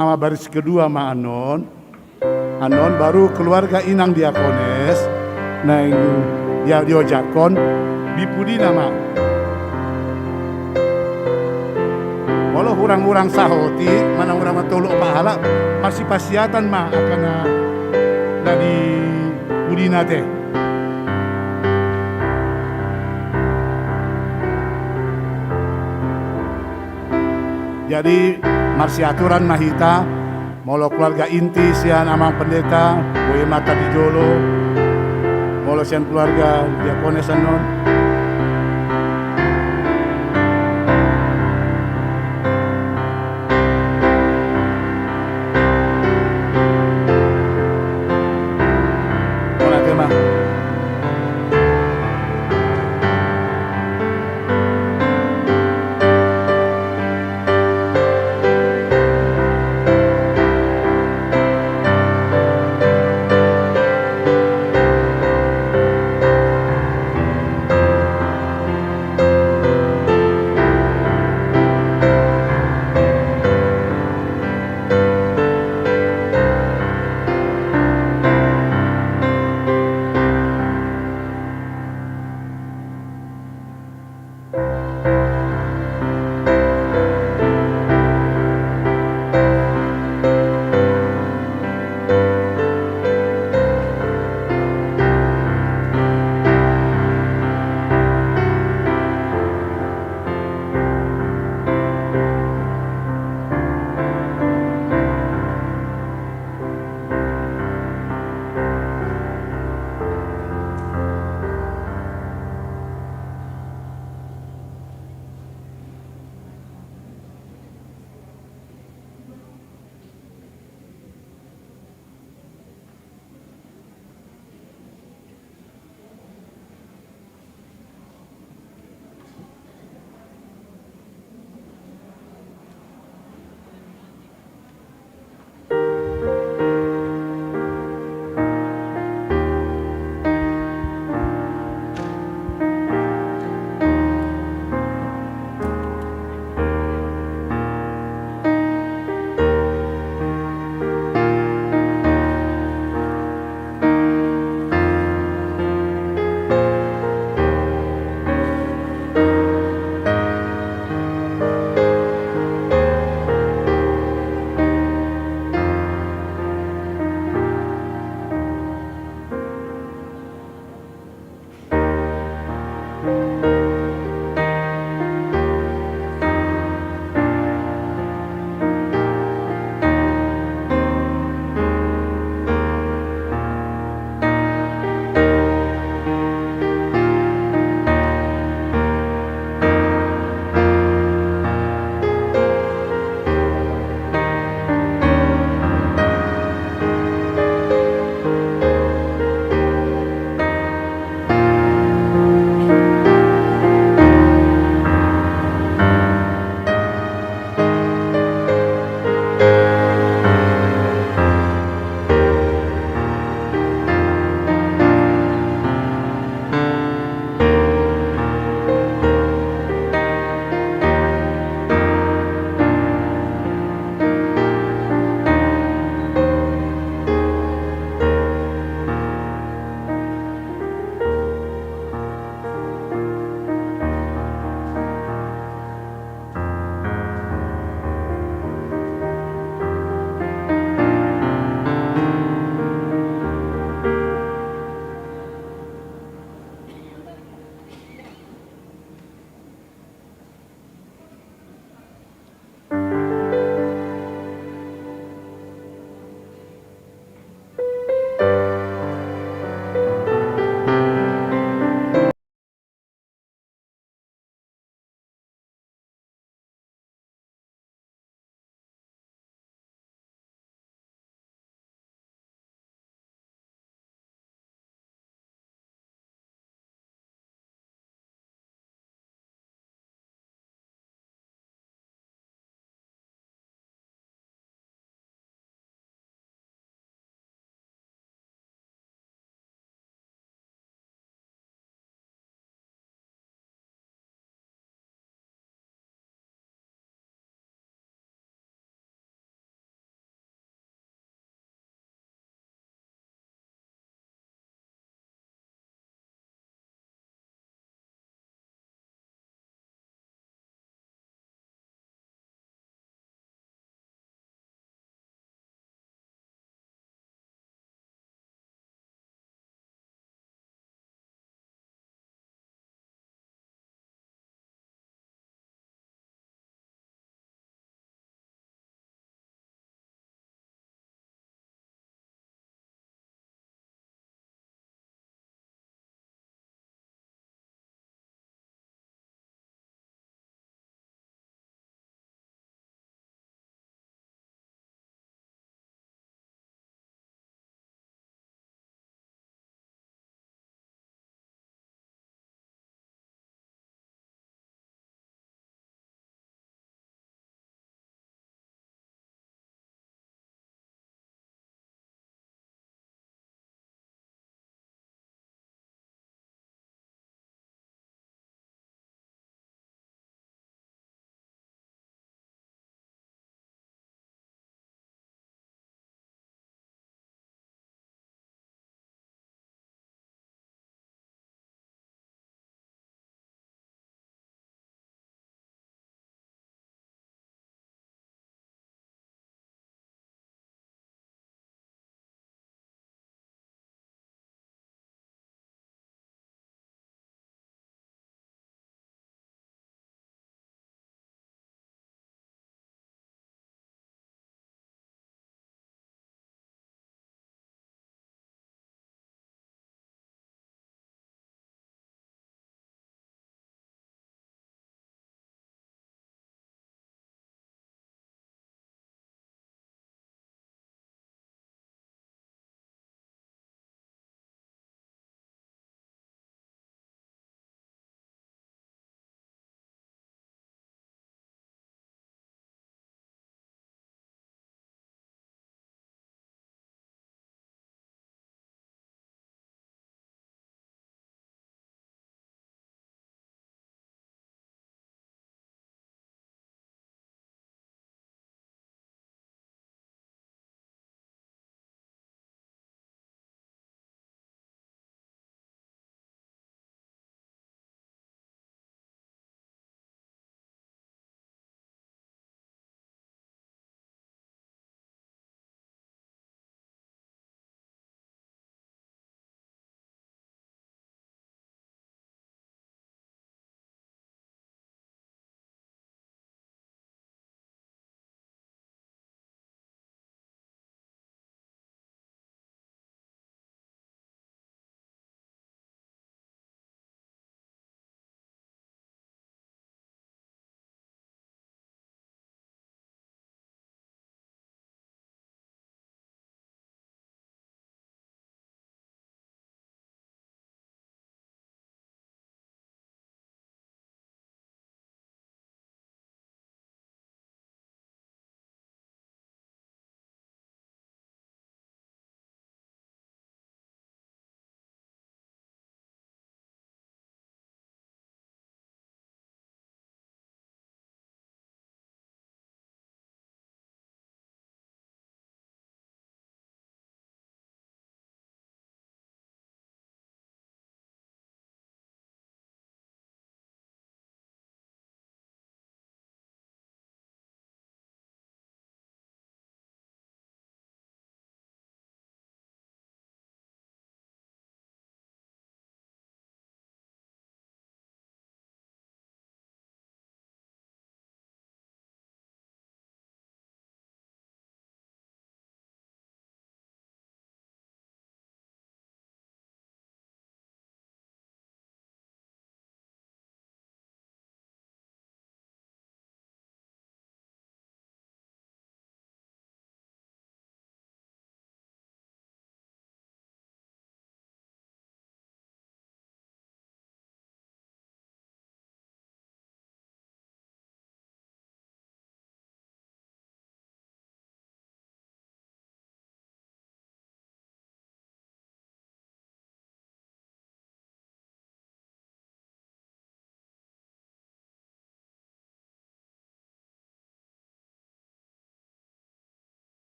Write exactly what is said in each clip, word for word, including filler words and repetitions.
Ama baris kedua ma annon. Annon baru keluarga inang diakones naeng dia diojakkon di pudina ma. Molo hurang-hurang saotik manang hurang tolu opat halak, parsipasiatan ma angka na di pudina te. Jadi marsiaturan ma hita. Molo keluarga inti sian amang pendeta, boi ma angka di jolo. Molo sian keluarga diakones annon. Mauliate ma.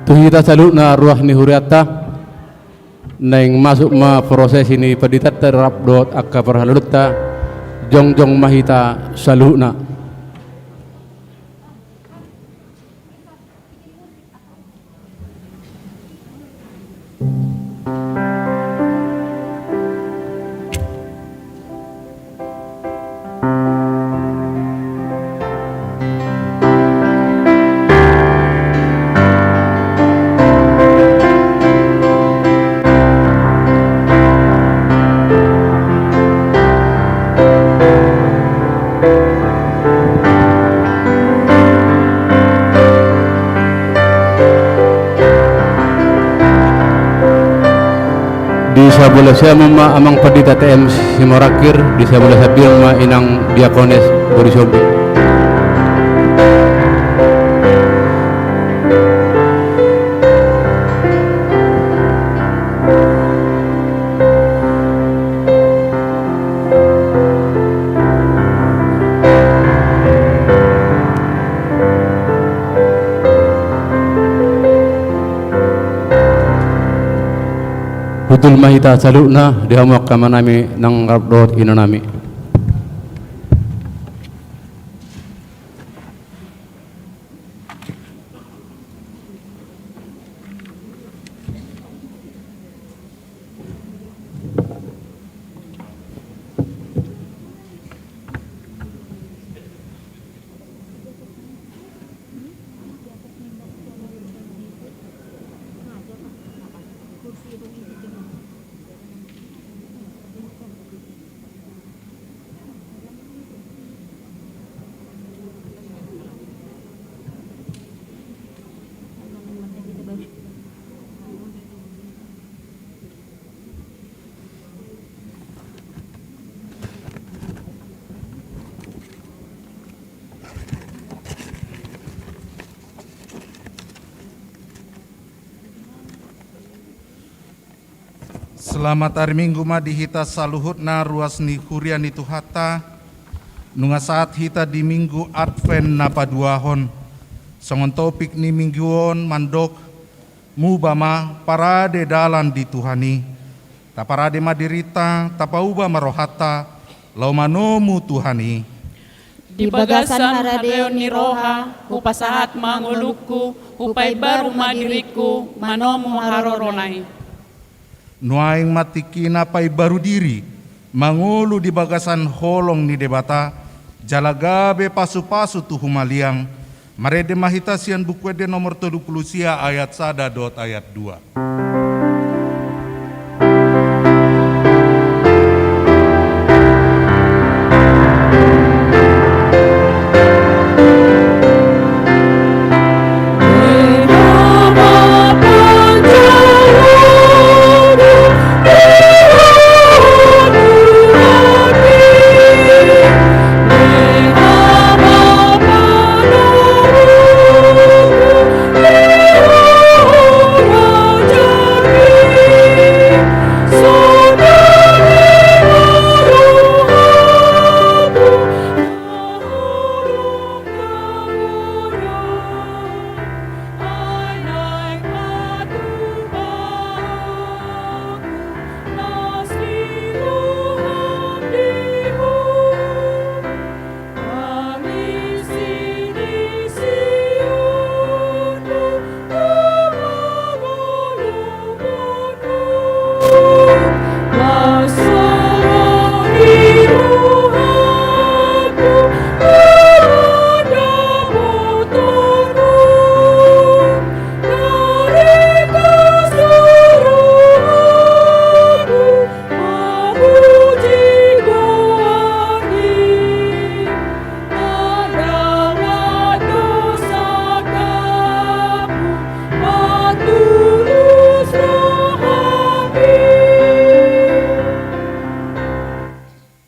Tu hita saluhutna ruas ni hurianta, naeng masuk ma prosesi ni panditanta rap dohot angka parhaldoanta, jongjong ma hita saluhutna. Di sabola siamun ma Amang Pandita T M Simorangkir, di sabola siamun ma Inang Diakones Borisombi. Hundul ma hita saluhutna di hamu angka amanami nang rap dohot inanami. Selamat ari Minggu ma di hita saluhutna, ruas ni huria ni Tuhanta. Nunga saat hita di Minggu Advent na paduahon. Songon topik ni Minggu on mandok, muba ma, parade dalan di Tuhan i. Taparade ma dirinta, tapauba ma rohanta, laho manomu Tuhan i. Di bagasan haradeon ni roha, hupasahat ma ngolungku, hupaimbaru ma diringku, manomu harorona i. Nuaeng ma tingkina paimbaru diri, mangolu di bagasan holong ni Debata, jala gabe pasupasu tu humaliang. Marende ma hita sian Buku Ende nomor tolu pulu sia ayat sada dohot ayat dua.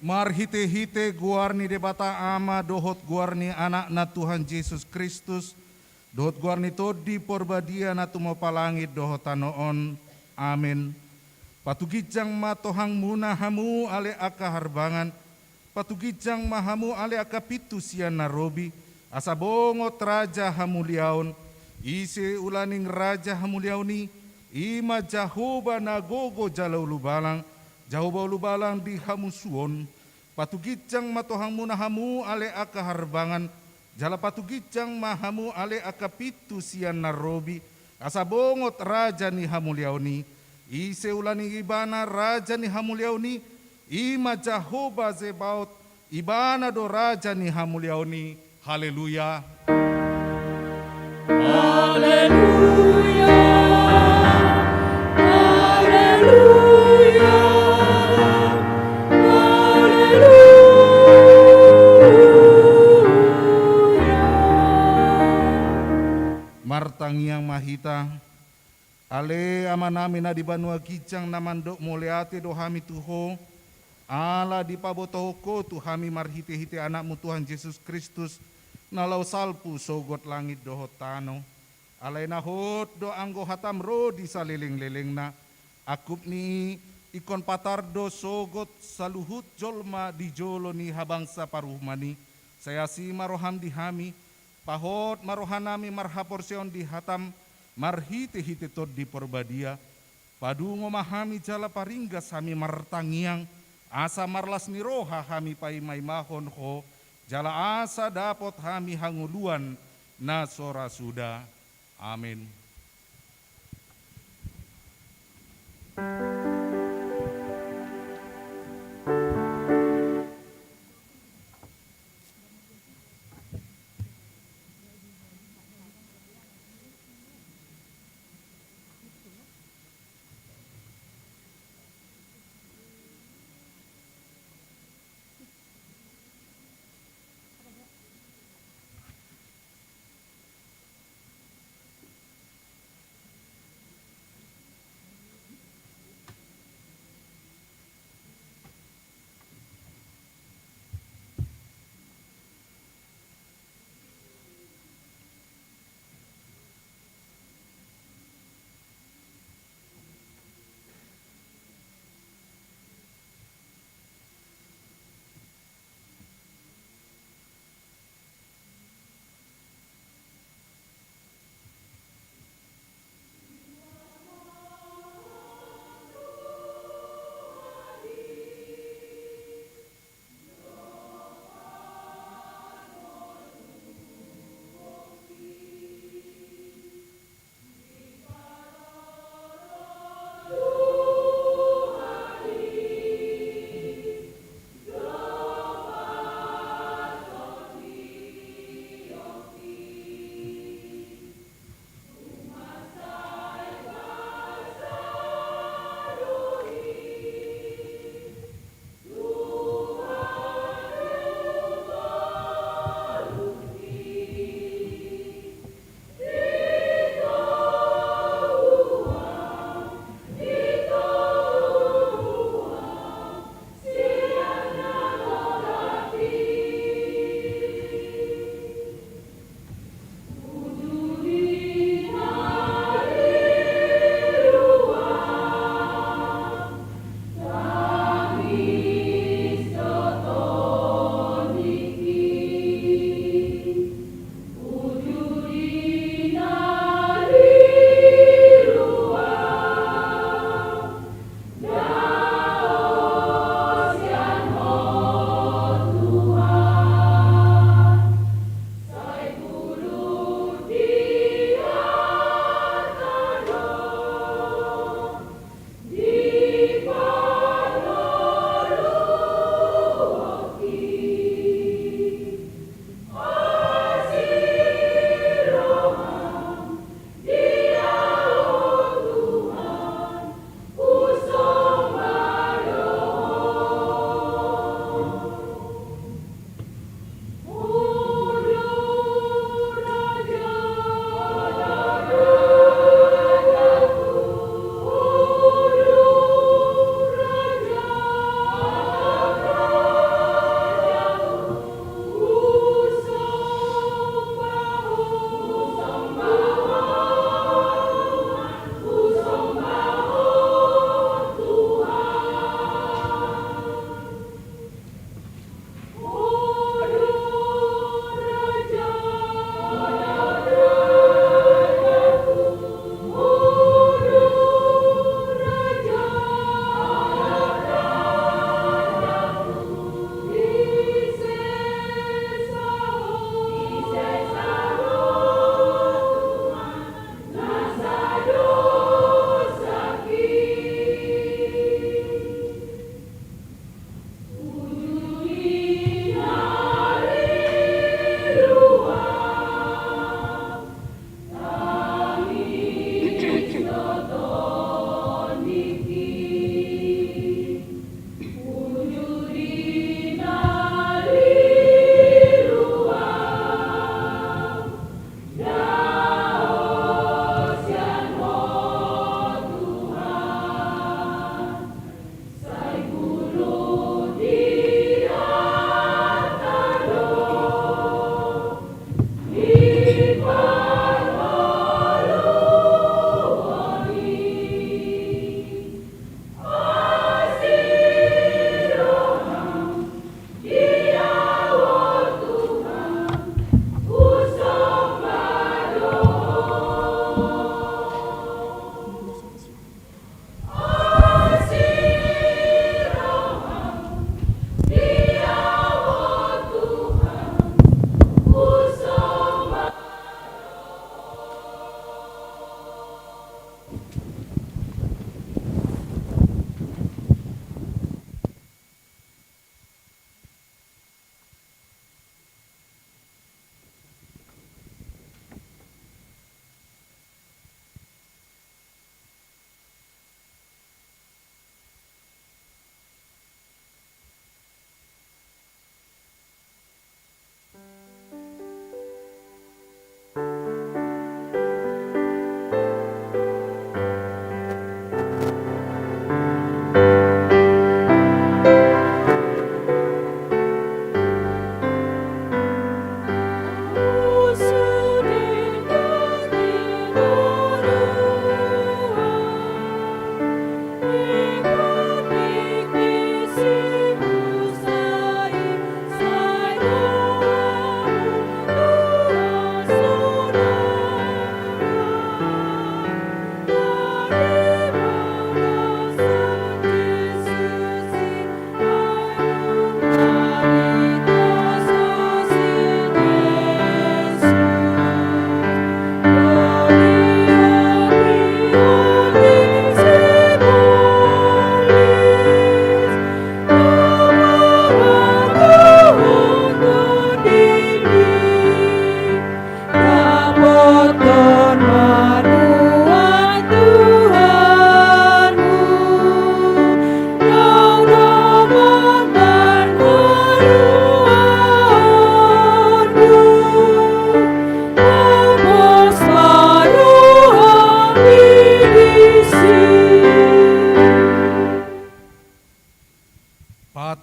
Marhitehite goar ni Debata Ama dohot goar ni Anakna Tuhan Jesus Kristus, dohot goar ni Tondi Porbadia na tumompa langit dohot tano on. Amen. Patuginjang ma tohangmuna hamu ale angka harbangan, patuginjang ma hamu ale angka pintu sian na robi, asa bongot raja hamuliaon, ise ulaning raja hamuliaon i, i ma Jahowa na gogo jala ulubalang, Jahowa ulubalang di hamusuon. Patuginjang ma tohangmuna hamu ale angka harbangan, jala patuginjang ma hamu ale angka pintu sian na robi, asa bongot raja ni hamuliaon i, ise ulaning ibana raja ni hamuliaon i, i ma Jahowa Zebaot, ibana do raja ni hamuliaon i. Haleluya. Haleluya. Haleluya. Haleluya. Martangiang ma hita. Ale Amanami na di banua ginjang, na mandok mauliate do hami tu Ho, ala dipabotohon Ho tu hami marhitehite Anakmu Tuhan Jesus Kristus, na laho salpu sogot langit dohot tano. Alai na hot do anggo hataM ro di salelenglelengna. Angkup ni i ingkon patar do sogot saluhut jolma di jolo ni habangsa parumaen i. Sai asi ma rohaM di hami, pahot ma rohanami marhaporseaon di hataM marhitehite Tondi Parbadia. Padungo ma hami jala paringgas hami martangiang, asa marlas ni roha hami paimaimahon Ho, jala asa dapot hami hangoluan na so ra suda. Amen.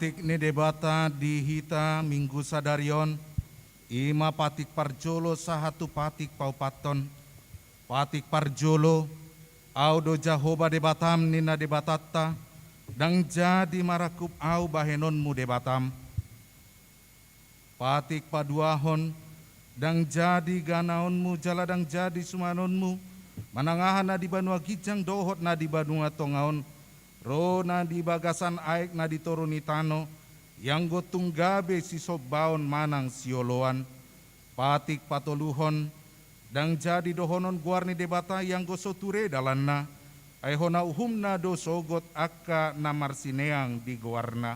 Patik ni Debata di hita Minggu sadari on, i ma patik parjolo sahat tu patik paopathon. Patik parjolo, Ahu do Jahowa Debatam, ninna Debatanta, ndang jadi marangkup Ahu bahenonmu Debatam. Patik paduahon, ndang jadi ganaonmu jala ndang jadi sumanonmu, manang aha na di banua ginjang dohot na di banua tonga on, ro na di bagasan aek na di toru ni tano, ianggo tung gabe sisombaon manang sioloan. Patik patoluhon, ndang jadi dohonon goar ni Debata ianggo so ture dalanna, ai hona uhumna do sogot angka na marsineang di goarna.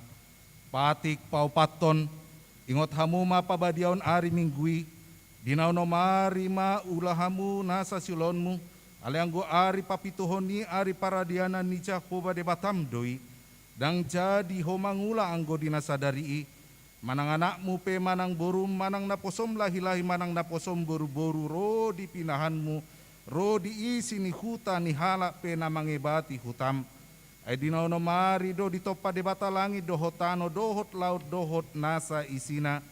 Patik paopathon, ingot hamu ma pabadiaon ari Minggu i, di na onom ari ma ula hamu nasa sioloanmu, alai anggo ari papituhon i ari paradianan ni Jahowa Debatam do i, ndang jadi ho mangula anggo di na sadari i, manang anakmu pe manang borum, manang naposom lahilahi manang naposom boruboru ro di pinahanmu, ro di isi ni huta ni halak pe na mangebati hutam. Ai di na onom ari do ditompa Debata langit dohot tano dohot laut dohot nasa isina.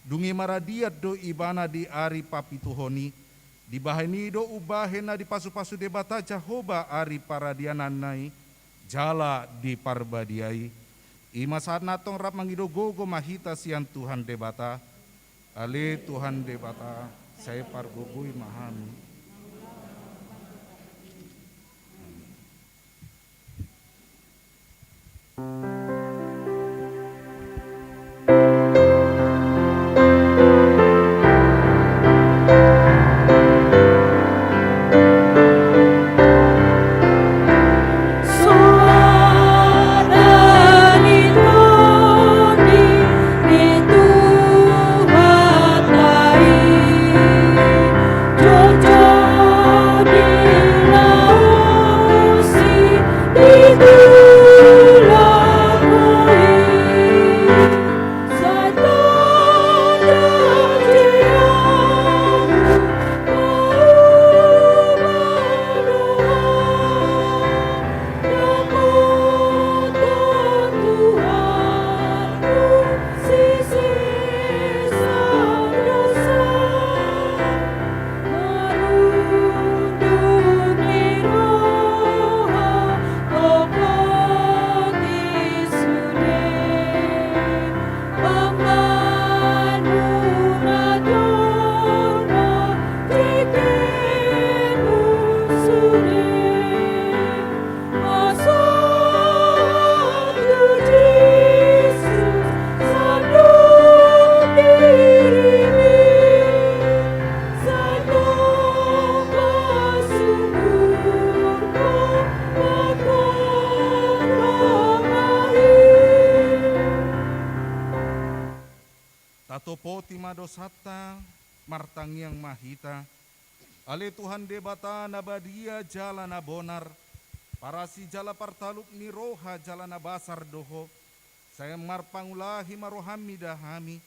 Dung i maradian do ibana di ari papituhon i. Dibahen i do umbahen na dipasupasu Debata Jahowa ari paradiananna i jala diparbadiai. I ma sahat na tong rap mangido gogo ma hita sian Tuhan Debata. Ale Tuhan Debata, sai pargogoi ma hami. Tatopoti ma dosanta, martangiang ma hita. Ale Tuhan Debata na badia jala na bonar, parasi jala partalup ni roha jala na basar do Ho, sai marpangulahi ma roham mida hami,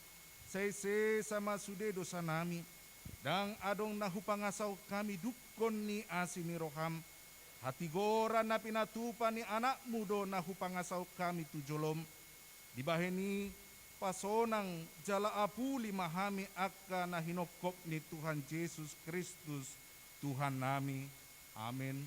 sai sesa ma sude dosanami, ndang adong na hupangasahon hami dungkon ni asi ni roham, hatigoran na pinatupa ni Anakmu do na hupangasahon hami tu jolom. Dibahen i, pasonang jala apuli ma hami angka na hinongkop ni Tuhan Jesus Kristus, Tuhannami. Amen.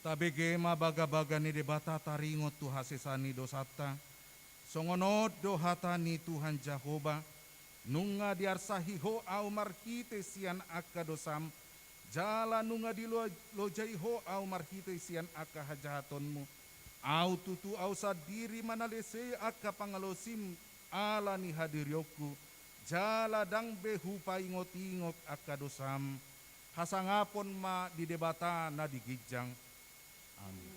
Tabege ma bagabaga ni Debata taringot tu hasesaan ni dosanta. Songon on do hata ni Tuhan Jahowa: Nunga diarsahi ho ahu marhite sian angka dosam, jala nunga dilojai ho ahu marhite sian angka hajahatonmu. Ahu tutu ahu sandiri manalesei angka pangalaosim ala ni hadirionku, jala ndang be hupaingotingot angka dosam. Hasangapon ma di Debata na di ginjang. Amin.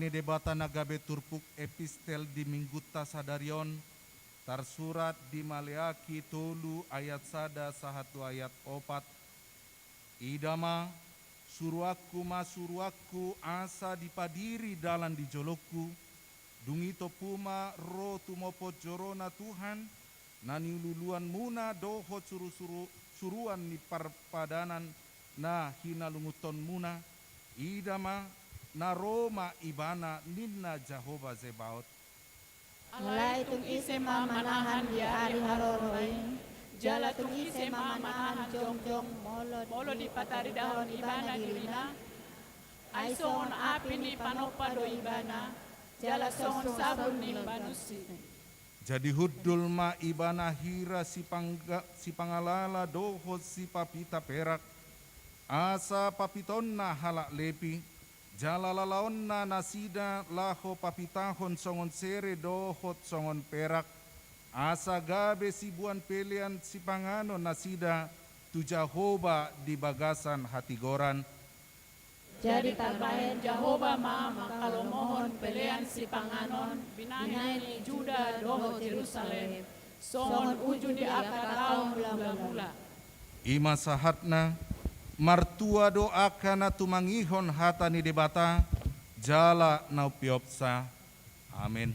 Ni Debata na gabe turpuk epistel di minggunta sadari on, tarsurat di Maleaki tolu ayat sada sahat tu ayat opat. Ida ma, suruanku ma suruanku asa dipadiri dalan di jolongku, dung i tompu ma ro tumopot jorona Tuhan, na niululuanmuna dohot suru-suru-, suruan ni parpadanan na hinalungunhonmuna, ida ma, na ro ma ibana ninna Jahowa Zebaot. Alai tung ise ma manahan di ari haroro i, jala tung ise ma manahan jongjong molo, molo dipataridahon ibana dirina, ai songon api ni panompa do ibana, jala songon sabun ni banussi. Jadi hundul ma ibana hira sipangga-, sipangalala dohot sipapita perak, asa papitaonna halak Lepi, jala lalaonna nasida laho papitahon songon sere dohot songon perak, asa gabe siboan pelean sipanganon nasida tu Jahowa di bagasan hatigoran. Jadi tarbahen Jahowa ma mangkalomohon pelean sipanganon binahen ni Juda dohot Jerusalem, songon uju di angka taon mulamula. I ma sahatna, martua do angka na tumangihon hata ni Debata, jala na umpeopsa. Amen.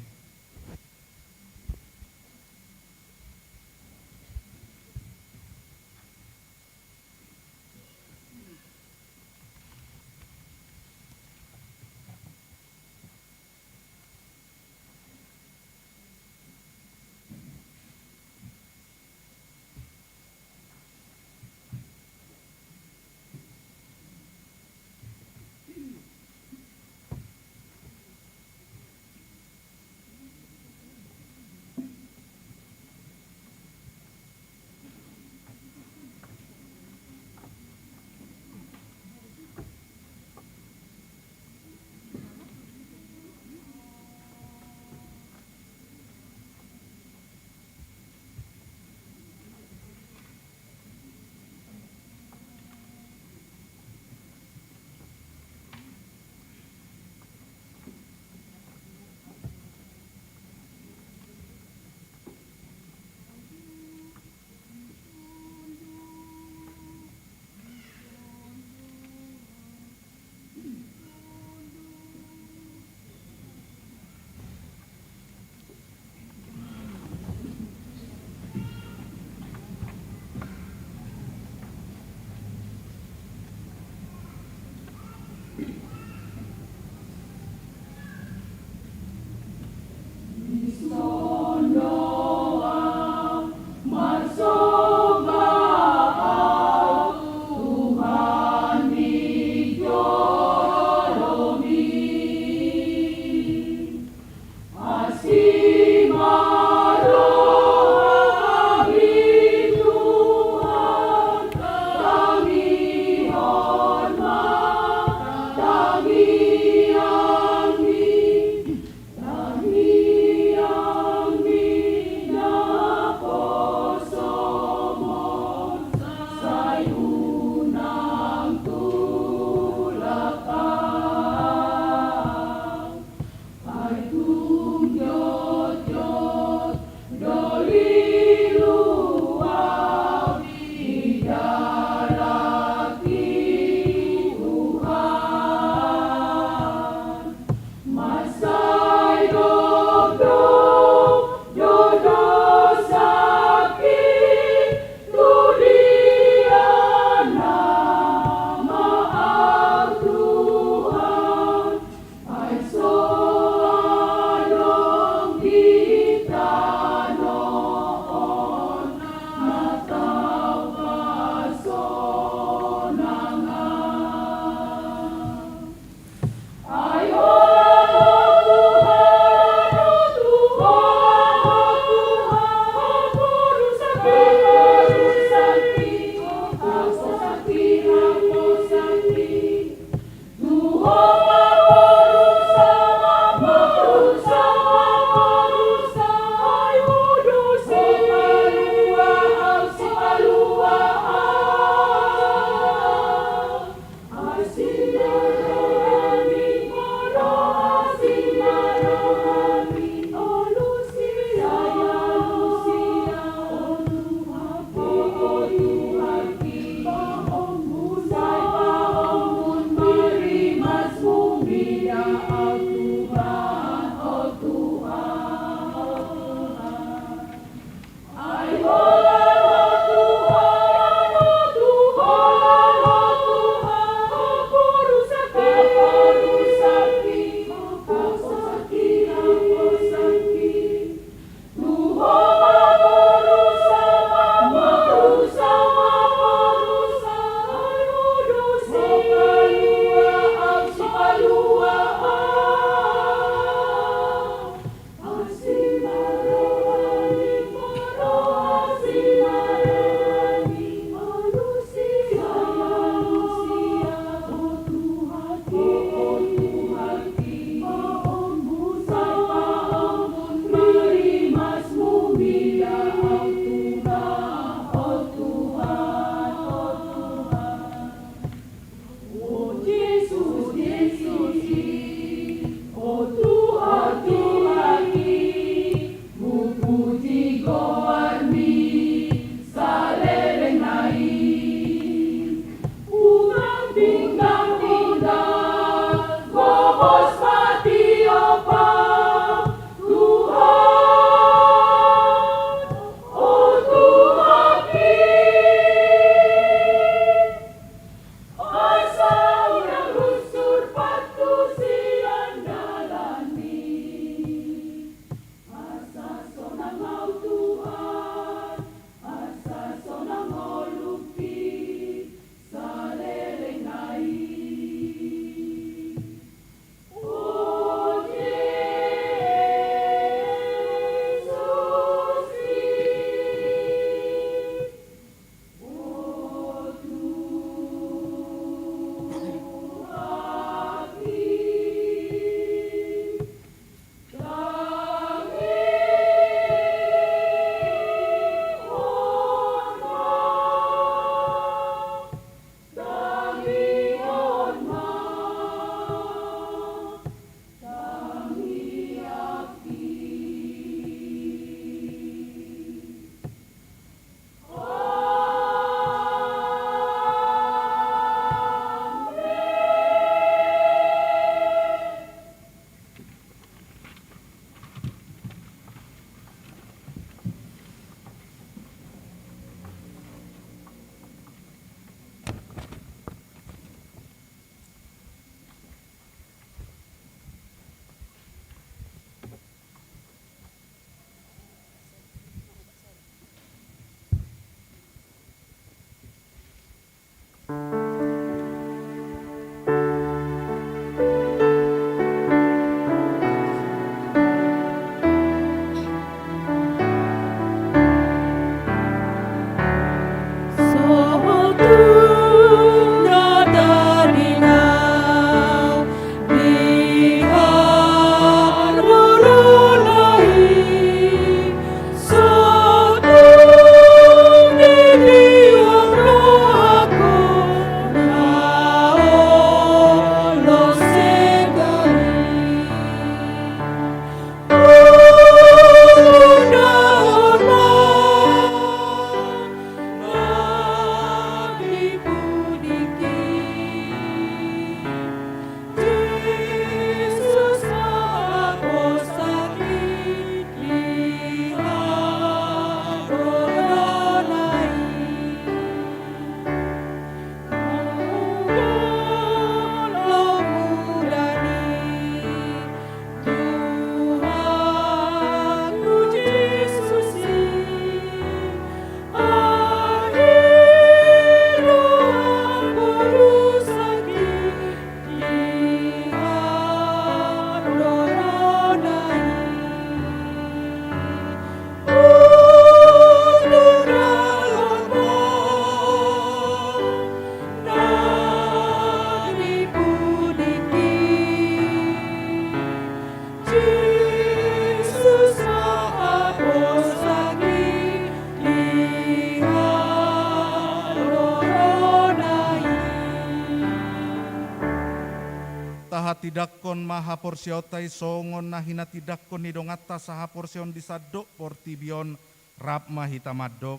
Tindangkon ma haporseaonta i songon na hinatindangkon ni donganta sahaporseaon di sandok portibi on. Rap ma hita mandok: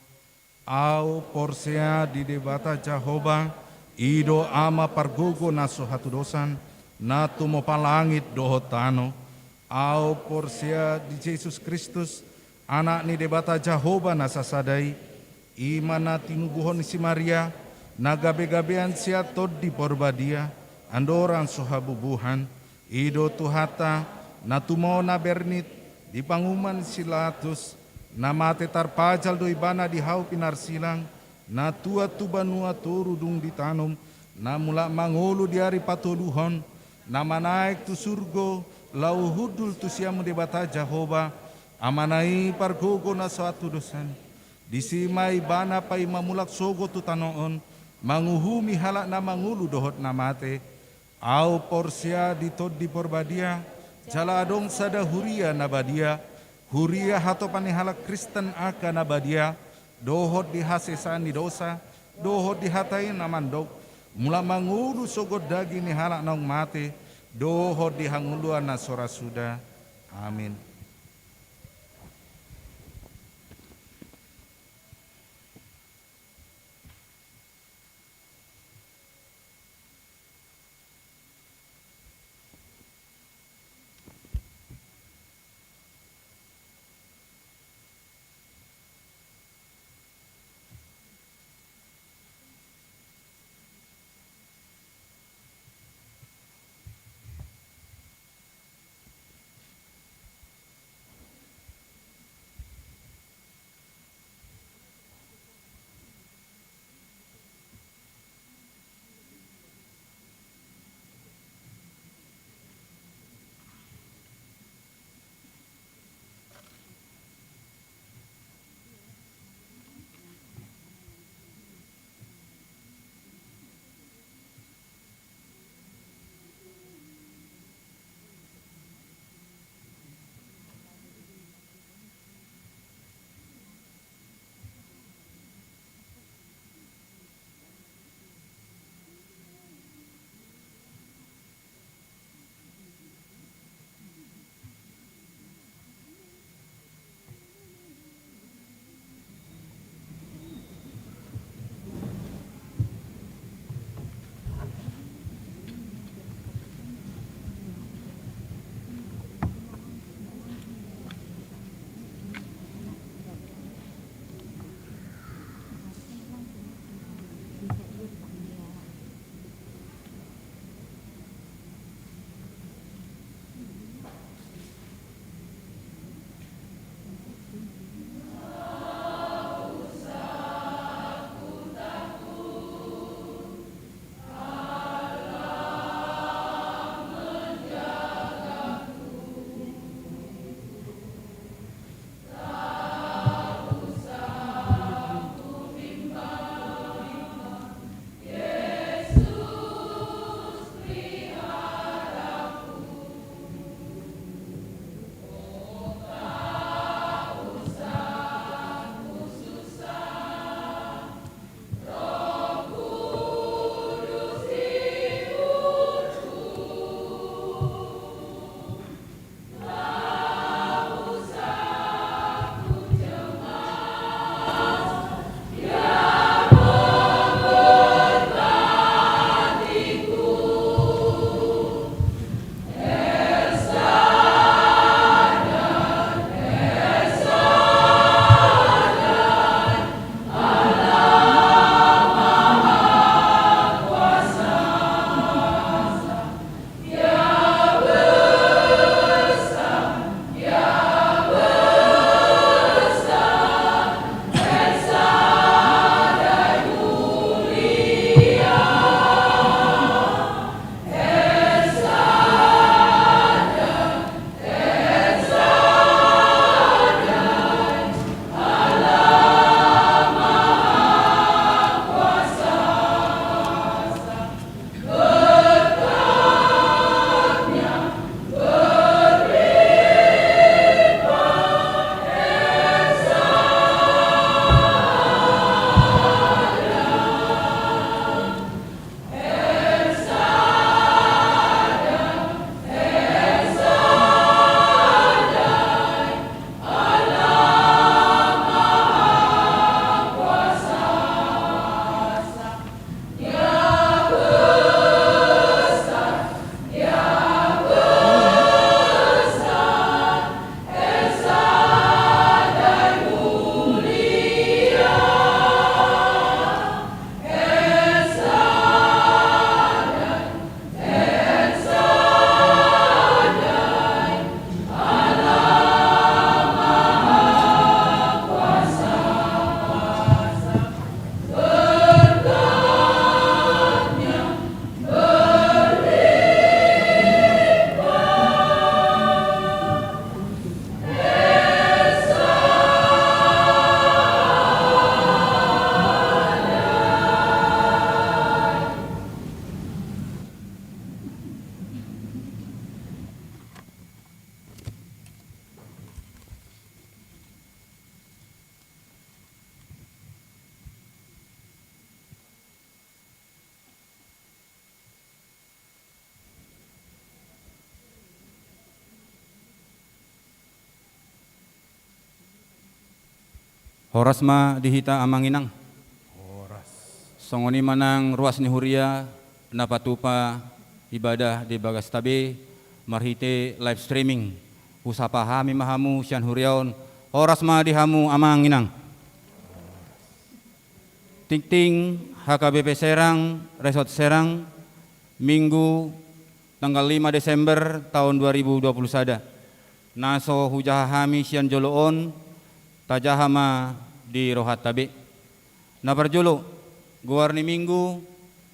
Ahu porsea di Debata Jahowa, i do Ama pargogo na so hatudosan, na tumompa langit dohot tano. Ahu porsea di Jesus Kristus, Anak ni Debata Jahowa na sasada i, i ma na tinubuhon ni si Maria, na gabegabean sian Tondi Porbadia, andorang so habubuhan. I do Tuhanta, na tumao na bernit di panguhuman ni si Pilatus, na mate tarpajal do Ibana di hau pinarsilang, na tuat tu banua toru dung ditanom, na mulak mangolu di ari patoluhon, na manaek tu surgo, laho hundul tu siamun Debata Jahowa, Amana i pargogo na so hatudosan. Disi ma Ibana paima mulak sogot tu tano on, manguhumi halak na mangolu dohot na mate. Ahu porsea di Tondi Porbadia, jala adong sada huria na badia, huria hatopan ni halak Kristen angka na badia, dohot di hasesaan ni dosa, dohot di hata i na mandok, mulak mangolu sogot daging ni halak naung mate, dohot di hangoluan na so ra suda. Amin. Horas ma di hita amang inang. Horas. Songon i ma nang ruas ni huria na patupa ibadah di bagasta be marhite live streaming. Husapa hami ma hamu sian huria on. Horas ma di hamu amang inang. Tingting H K B P Serang, Resort Serang, Minggu tanggal lima Desember taon dua ribu dua puluh sada. Na so hujaha hami sian jolo on, tajaha ma di rohanta be. Na parjolo, goar ni Minggu,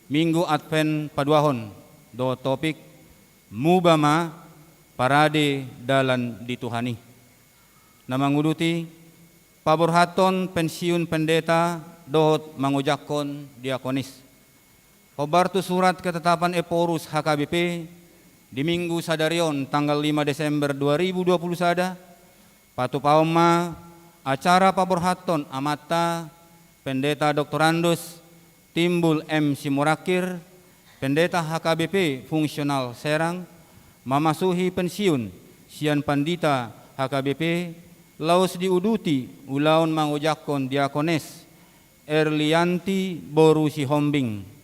Minggu Advent paduahon, dohot topik, Muba ma, parade dalan di Tuhan i. Na manguduti, paborhathon pensiun pendeta dohot mangojakhon diakonis. Hombar tu surat ketetapan Ephorus H K B P, di Minggu sadari on tanggal lima Desember dua ribu dua puluh sada, patupaon ma acara paborhathon amanta, Pendeta Doktorandus Timbul M Simorangkir, Pendeta H K B P Fungsional Serang, mamasuhi pensiun sian pandita H K B P, laos diuduti ulaon mangojakhon diakones Erlianti boru Sihombing.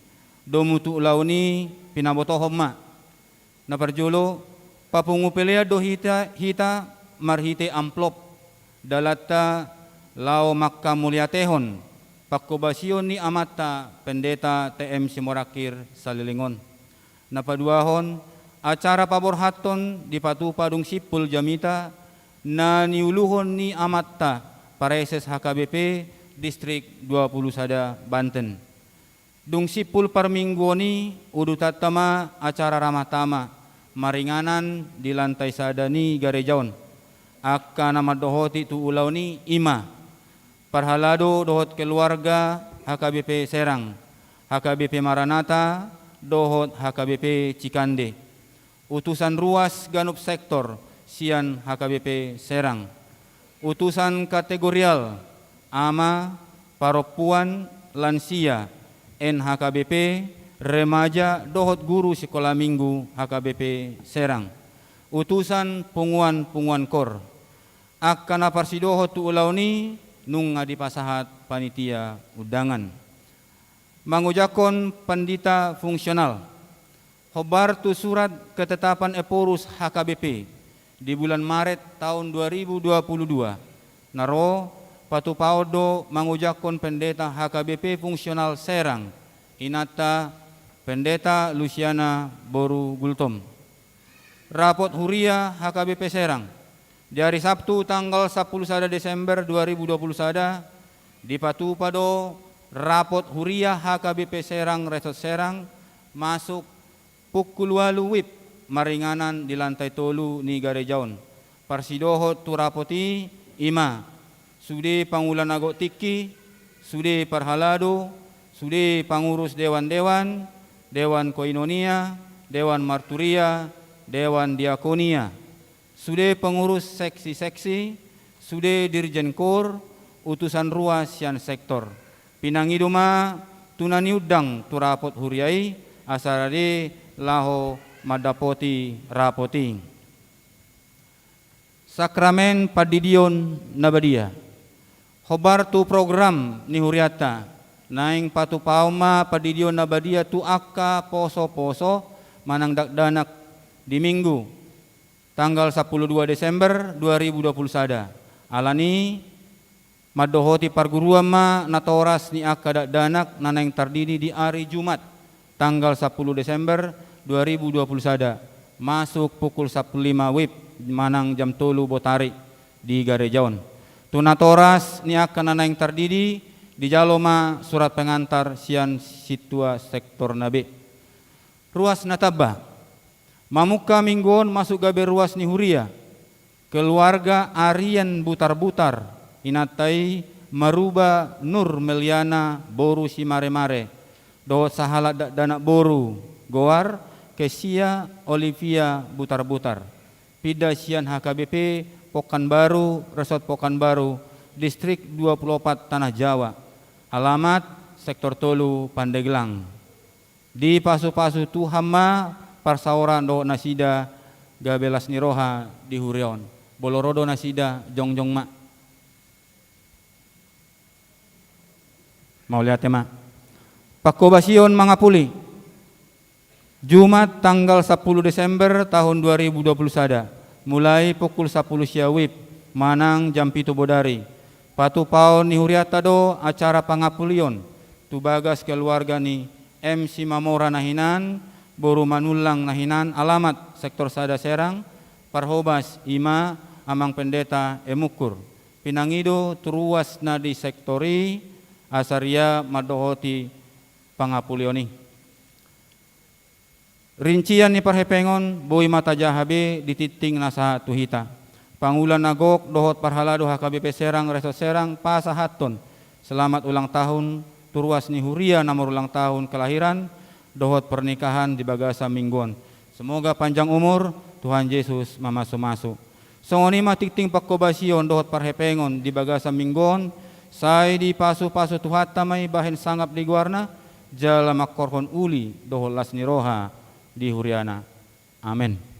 Domu tu ulaon i pinabotohon ma. Na parjolo, papungu pelean do hita, hita marhite amplop dalanta laho mangkamuliatehon panghobasion ni amanta Pendeta T M Simorangkir saleleng on. Na paduahon, acara paborhathon dipatupa dung simpul jamita na niuluhon ni amanta Praeses H K B P Distrik dua puluh sada Banten. Dung simpul parmingguon i, udutanta ma acara ramah tamah maringanan di lantai sada ni gareja on. Angka na mandohoti tu ulaon i, i ma parhalado dohot keluarga H K B P Serang, H K B P Maranatha dohot H K B P Cikande. Utusan ruas ganup sektor sian H K B P Serang. Utusan kategorial, ama, parompuan, lansia, N H K B P, remaja, dohot guru sikola minggu H K B P Serang. Utusan punguan-punguan kor. Angka na parsidohot tu ulaon i nunga dipasahat panitia undangan. Mangojakhon pandita fungsional. Hombar tu surat ketetapan Ephorus H K B P di bulan Maret taon dua ribu dua puluh dua, na ro patupaon do mangojakhon pendeta H K B P fungsional Serang, inanta Pendeta Lusiana boru Gultom. Rapot huria H K B P Serang. Di ari Sabtu tanggal sampulu sada Desember dua ribu dua puluh sada, dipatupa do rapot huria H K B P Serang Resort Serang masuk pukul ualu wib maringanan di lantai tolu ni gareja on. Parsidohot tu rapot i, i ma sude pangula na gok tingki, sude parhalado, sude pangurus dewan-dewan, dewan koinonia, dewan marturia, dewan diakonia, sude pengurus seksi-seksi, sude dirjen kor, utusan ruas sian sektor. Pinangido ma tu na niundang tu rapot huria i, asa rade laho mandapoti rapot i. Sakramen pandidion na badia. Hombar tu program ni hurianta, naeng patupaon ma pandidion na badia tu angka poso-poso manang dakdanak di Minggu tanggal sampulu dua Desember dua ribu dua puluh sada. Alani mandohoti parguruan ma natoras ni angka dakdanak na naeng tardidi di ari Jumat tanggal sampulu Desember dua ribu dua puluh sada, masuk pukul sampulu lima wib manang jam tolu botari di gareja on. Tu natoras ni angka na naeng tardidi, dijalo ma surat pengantar sian sintua sektor na be. Ruas na tamba. Mamungka minggu on masuk gabe ruas ni huria. Keluarga Arian Butarbutar, inanta i Maruba Nur Meliana boru Simaremare, dohot sahalak dakdanak boru, goar Kesia Olivia Butarbutar. Pinda sian H K B P Pekanbaru, Resort Pekanbaru, Distrik dua puluh opat Tanah Jawa. Alamat Sektor tolu Pandeglang. Dipasu-pasu Tuhan ma parsaoran dohot nasida, gabe las ni roha di huria on. Molo ro do nasida, jongjong ma. Mauliate ma. Pangkobasion mangapuli. Jumat tanggal sampulu Desember tahun dua ribu dua puluh sada, mulai pukul sampulu sia WIB manang jam pitu bodari. Patupaon ni hurianta do acara pangapulion tu bagas keluarga ni M Simamora na hinan, boru Manullang na hinan, alamat sektor sada Serang, parhobas i ma Amang Pendeta E Mukkur. Pinangido tu ruas na di sektor i asa ria mandohoti pangapulion i. Rincian ni parhepengon boi ma tajaha be di tingting na sahat tu hita. Pangula na gok dohot parhalado H K B P Serang, Resort Serang, pasahathon selamat ulang tahun tu ruas ni huria na marulang tahun kelahiran dohot pernikahan di bagasan minggu on. Semoga panjang umur, Tuhan Yesus mamasu-masu. Songon i ma tingting pangkobasion dohot parhepengon di bagasan minggu on, sai dipasupasu Tuhanta ma i bahen sangap di goarna, jala mangkorhon uli dohot las ni roha di huriana. Amen.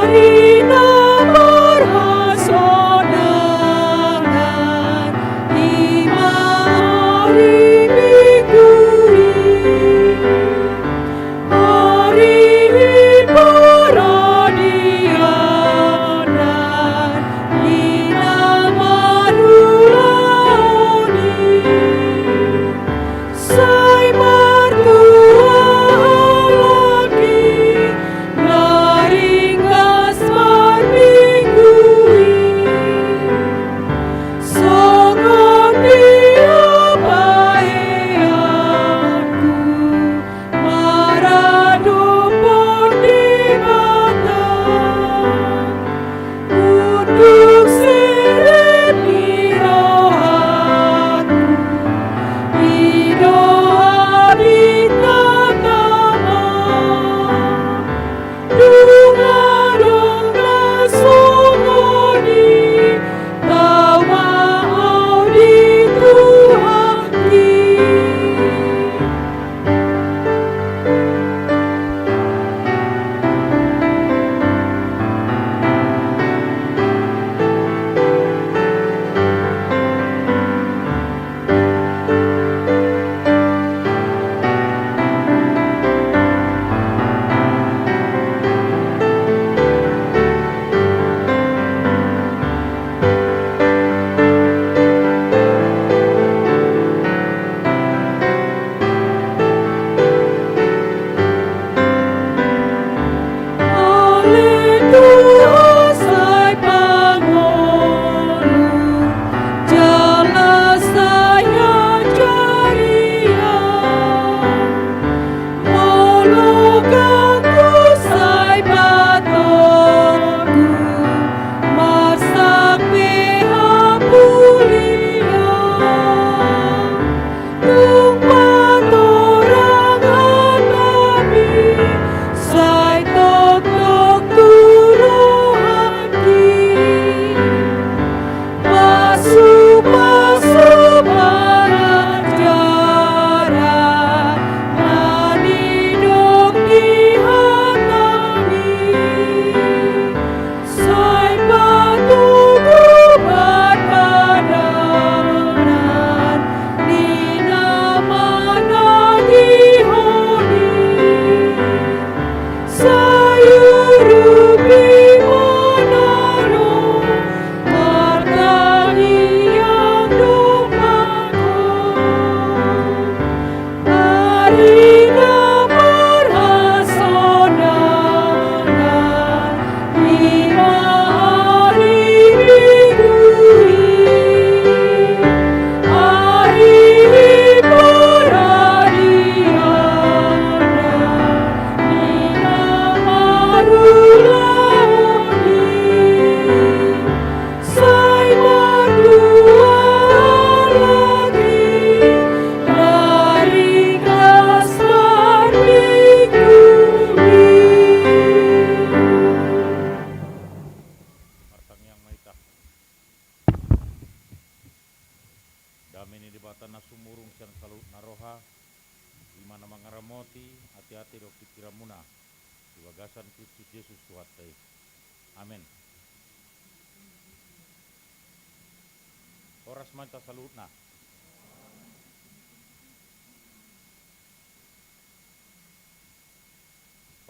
Ari na marhasonangan, i ma ari Minggu i. Ari paradianan, i na marulaon i. Sai martua halak i, na ringgas marminggu i. Songon dia bahenonku maradophon Debata. Unduk serep ni rohangku, i do habitanta ma. Dung adong na songon i, tau ma au di Tuhanki. Ale Tuhan, sai pangolu jala sai ajaria. Molo ganggu sai patorangku, marsak pe hapulian. Tung patorang hatami, sai tongtong tu rohangki. Pasupasu pangajaran na nidok di hatami. Sai patogu parpadanan ni na manangihon i. Sai urupi manang martangiang dompak on. Ari na marhasonangan, i ma ari Minggu i. Ari paradianan, i na marulaon i. Sai martua halak i, na ringgas marminggu i. Martangiang ma hita. Dame ni Debata na sumurung sian saluhutna roha, i ma na mangaramoti ateate dohot pingkiranmuna di bagasan Kristus Jesus Tuhanta i. Amen. Horas ma hita saluhutna.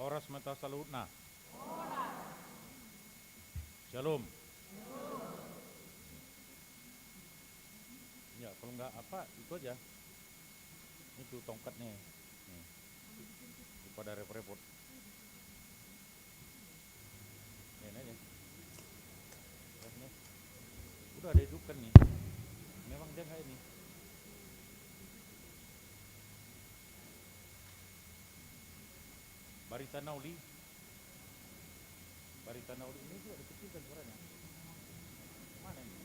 Horas ma hita saluhutna. Shalom. Ya, kalau nggak apa, itu aja. Itu tongkat nih. Nih. Daripada repot-repot. Ini aja. Udah ada hidupkan nih. Memang dia nggak ini. Barita na uli. Barita na uli ini juga dikecilkan suaranya. Mana ini?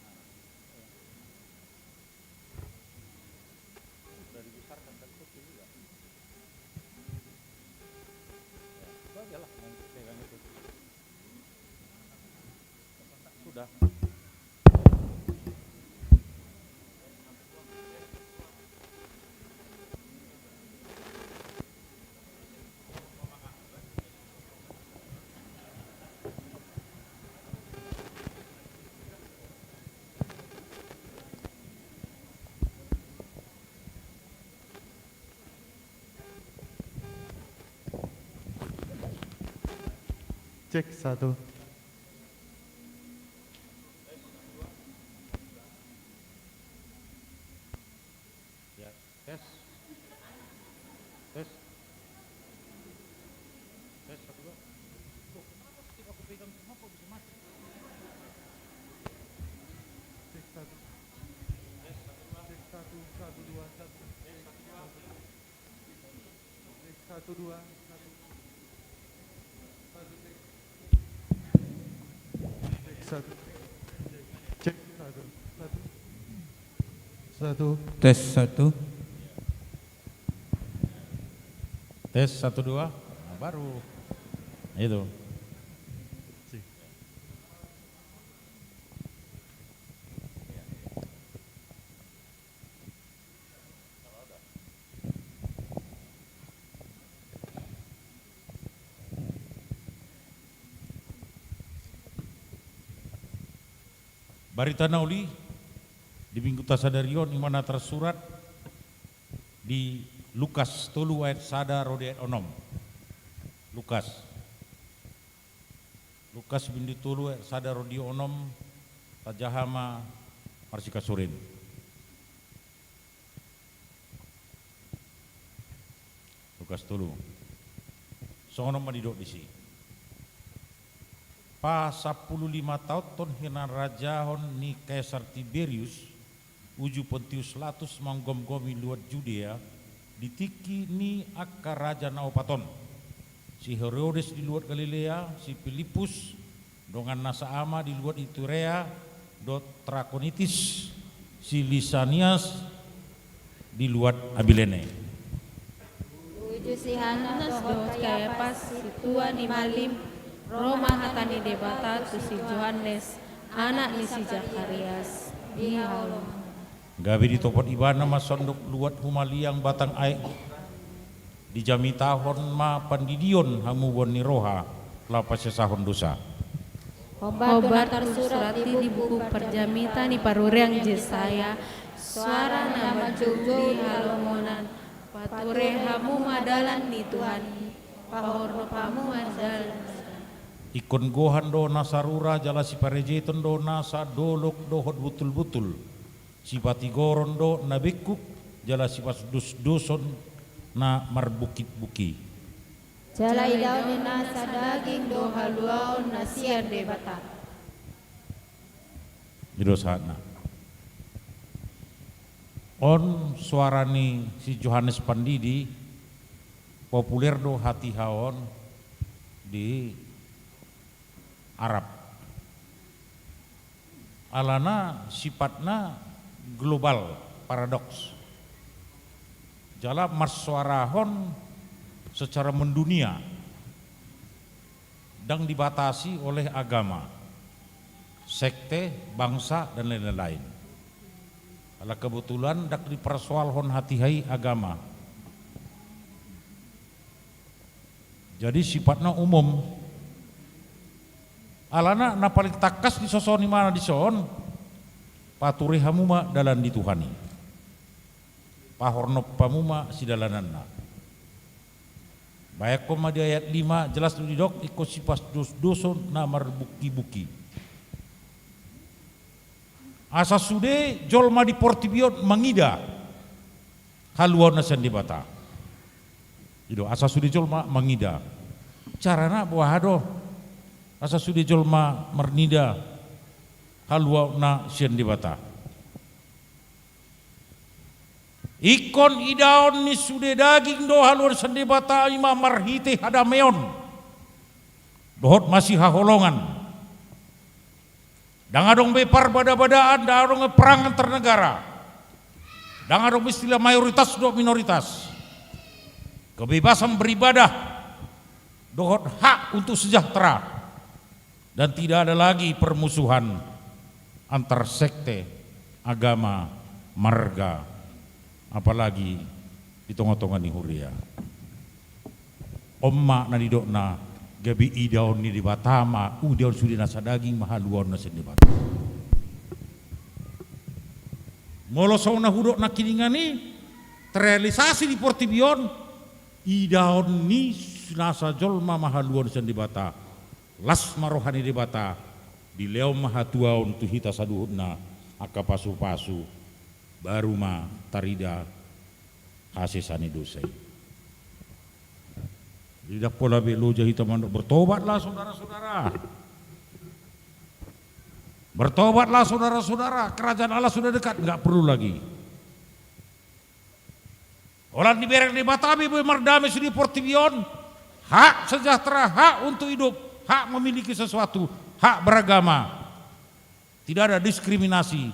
Nah, iya. Sudah dibesarkan kan kecil juga. Ya, itu aja lah yang pegang itu. Sudah. Cek satu. Ya, tes. Tes. Tes, satu, dua. Loh, kenapa setiap aku pegang semua kok bisa mati? Cek satu. Cek satu, satu, dua, satu. Cek satu, dua, satu. Satu, cek. Cek satu. Cek satu. Satu. Satu. Tes satu. Tes satu, dua. Nah, baru. Itu. Barita na uli di minggu ta sadari on, i ma na tarsurat di Lukas tolu ayat sada ro di ayat onom. Lukas. Lukas bindu tolu ayat sada ro di onom, tajaha ma marsikasuren. Lukas tolu. Songon on ma didok disi. Pasampulu lima taonhon hinarajaon ni Kaisar Tiberius, uju Pontius Latus manggomgomi luat Judea, di tingki ni angka raja na opat on, si Herodes di luat Galilea, si Pilippus, dongan nasa ama di luat Iturea dohot Trakonitis, si Lisanias di luat Abilene. Uju si Hannas dohot Kayapas, sintua ni malim, ro ma hata ni Debata tu si Johannes, anak ni si Zakarias, di haholomuna. Gabe ditopot ibana ma sandok luat humaliang batang aek. Dijamitahon ma pandidion hamubaon ni roha, laho pasesahon dosa. Hombar tu na tarsurat di buku parjamita ni parurean Jesaya, suara na manjou di halomonan, pature hamu ma dalan ni Tuhan i, pahorhon hamu ma dalan. Ingkon gohan do na sarura, jala siparejeton do nasa dolok dohot butul-butul. Sipatigoron do na bengkuk, jala sipasdosdoson na marbungkibungki. Jala idaon ni nasa daging do haluaon na sian Debata. I do sahatna. On suara ni si Johannes Pandidi, populer do hatiha on di Arab. Alana sifatna global, paradoks. Jala marsuarahon secara mendunia, ndang dibatasi oleh agama, sekte, bangsa, dan lain-lain. Ala kebetulan ndang dipersoalhon hatiha i agama. Jadi sifatna umum. Alana na paling tangkas disosohon ibana dison, pature hamu ma dalan ni Tuhan i. Pahorhon hamu ma sidalananna. Bayangkon ma di ayat lima, jelas do didok, ingkon sipasdosdoson na marbungkibungki. Asa sude jolma di portibi on mangida haluaon na sian Debata. I do, asa sude jolma mangida. Carana boha do asa sude jolma marnida haluaon na sian Debata? Ingkon idaon ni sude daging do haluaon sian Debata, i ma marhite hadameon dohot masihaholongan. Ndang adong be parbadabadaan, ndang adong be perang antar negara. Ndang adong be istilah mayoritas dohot minoritas. Kebebasan beribadah dohot hak untuk sejahtera. Dan tidak ada lagi permusuhan antar sekte, agama, marga, apalagi di tongatonga ni huria. On ma na nidokna, gabe idaon ni Debata ma, idaon sude nasa daging ma haluaon na sian Debata. Molo songon na hudok nangkiningan i, terrealisasi di portibi on, idaon ni nasa jolma ma haluaon sian Debata. Las ma roha ni Debata, dilehon ma hatuaon tu hita saluhutna, angka pasupasu, baru ma tarida hasesaan ni dosa i. Jadi ndang pola be loja hita mandok, "Bertobatlah, saudara-saudara. Bertobatlah, saudara-saudara. Kerajaan Allah sudah dekat." Nggak perlu lagi. Holan dibereng Debata be boi mardame sude portibi on, hak sejahtera, hak untuk hidup, hak memiliki sesuatu, hak beragama. Tidak ada diskriminasi.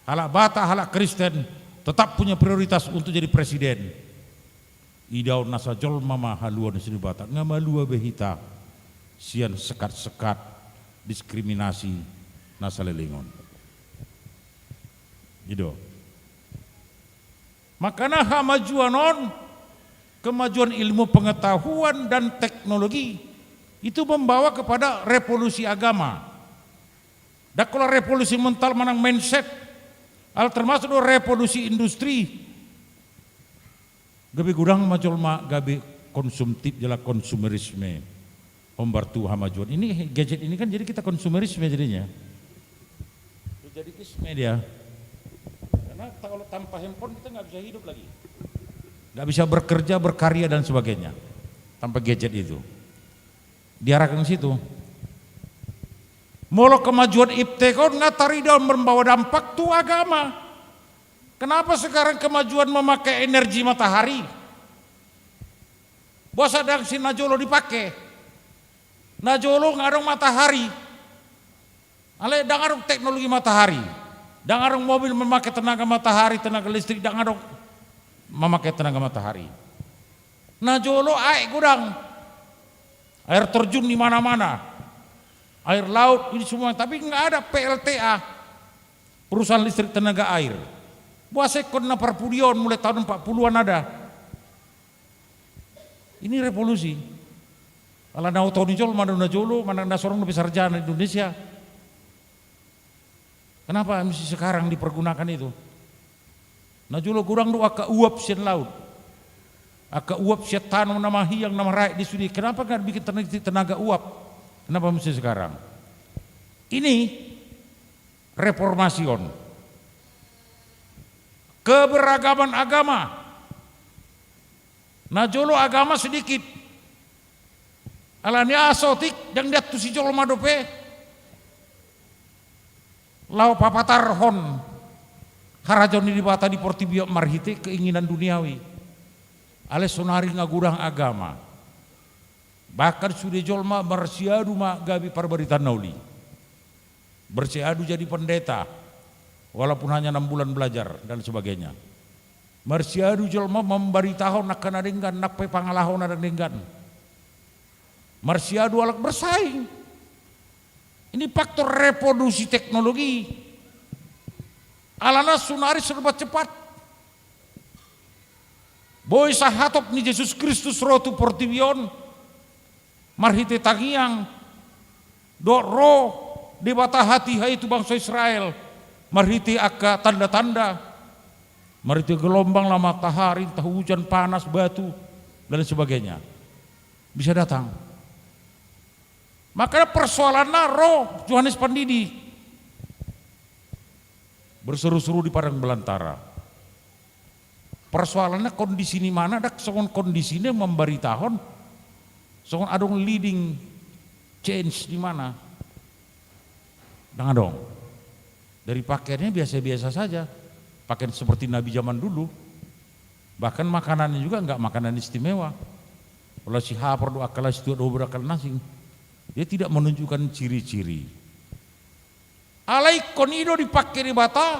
Halak Batak, halak Kristen tetap punya prioritas untuk jadi presiden. Idaon nasa jolma ma haluaon ni sude Batak, nga malua be hita sian sekat-sekat diskriminasi na saleleng on. I do. Makana hamajuan on, kemajuan ilmu pengetahuan dan teknologi itu membawa kepada revolusi agama. Ndang pola revolusi mental manang mindset, alai termasuk do revolusi industri. Gabe godang ma jolma gabe konsumtif jala konsumerisme. Hombar tu hamajuan. Ini gadget ini kan jadi kita konsumerisme jadinya. Jadi kisme dia. Karena kalau tanpa handphone kita nggak bisa hidup lagi. Nggak bisa bekerja, berkarya dan sebagainya. Tanpa gadget itu. Diarahkan ke situ. Molo kemajuan iptek on nga tarida membawa dampak tu agama. Kenapa sekarang kemajuan memakai energi matahari? Boasa ndang si na jolo dipake? Na jolo nga adong matahari. Alai ndang adong teknologi matahari. Ndang adong mobil memakai tenaga matahari, tenaga listrik, ndang adong memakai tenaga matahari. Na jolo aek godang. Air terjun di mana-mana. Air laut, ini semua. Tapi nggak ada P L T A. Perusahaan listrik tenaga air. Boasa ingkon na parpudi on mulai tahun empat puluhan ada. Ini revolusi. Ala na oto ni jolma do na jolo, manang na so adong dope sarjana di Indonesia. Kenapa mesti sekarang dipergunakan itu? Na jolo godang do angka uap sian laut. Angka uap sian tano na mahiang, na maraek di sude. Kenapa nggak bikin tenaga, tenaga uap? Kenapa mesti sekarang? Ini reformasi on. Keberagaman agama. Na jolo agama sedikit. Alani aha saotik, ndang diantusi jolma dope. Laho papatarhon harajaon ni Debata di portibi on marhite keinginan duniawi. Alai sonari nga godang agama. Bahkan sude jolma marsiadu ma gabe parbarita na uli. Marsiadu jadi pendeta, walaupun hanya enam bulan belajar dan sebagainya. Marsiadu jolma mambaritahon angka na denggan, nang pe pangalaho na denggan. Marsiadu halak bersaing. Ini faktor revolusi teknologi. Alana sonari serba cepat. Boi sahatop ni Jesus Kristus ro tu portibi on marhite tangiang, dohot ro Debata hatiha i tu bangso Israel marhite angka tanda-tanda, marhite gelombang, laho matahari, entah hujan, panas, batu, dan lain sebagainya. Bisa datang. Makana persoalanna ro Johannes Pandidi berseru-seru di padang belantara. Persoalanna kondisi ni mana, ndang songon kondisi na mambaritahon songon adong leading change di mana. Ndang adong. Dari pakaiannya biasa-biasa saja. Pakaian seperti nabi zaman dulu. Bahkan makanannya juga nggak makanan istimewa. Kalau si hapar do angka las tuak do berakal nasi. Dia tidak menunjukkan ciri-ciri. Alai ingkon i do dipake Debata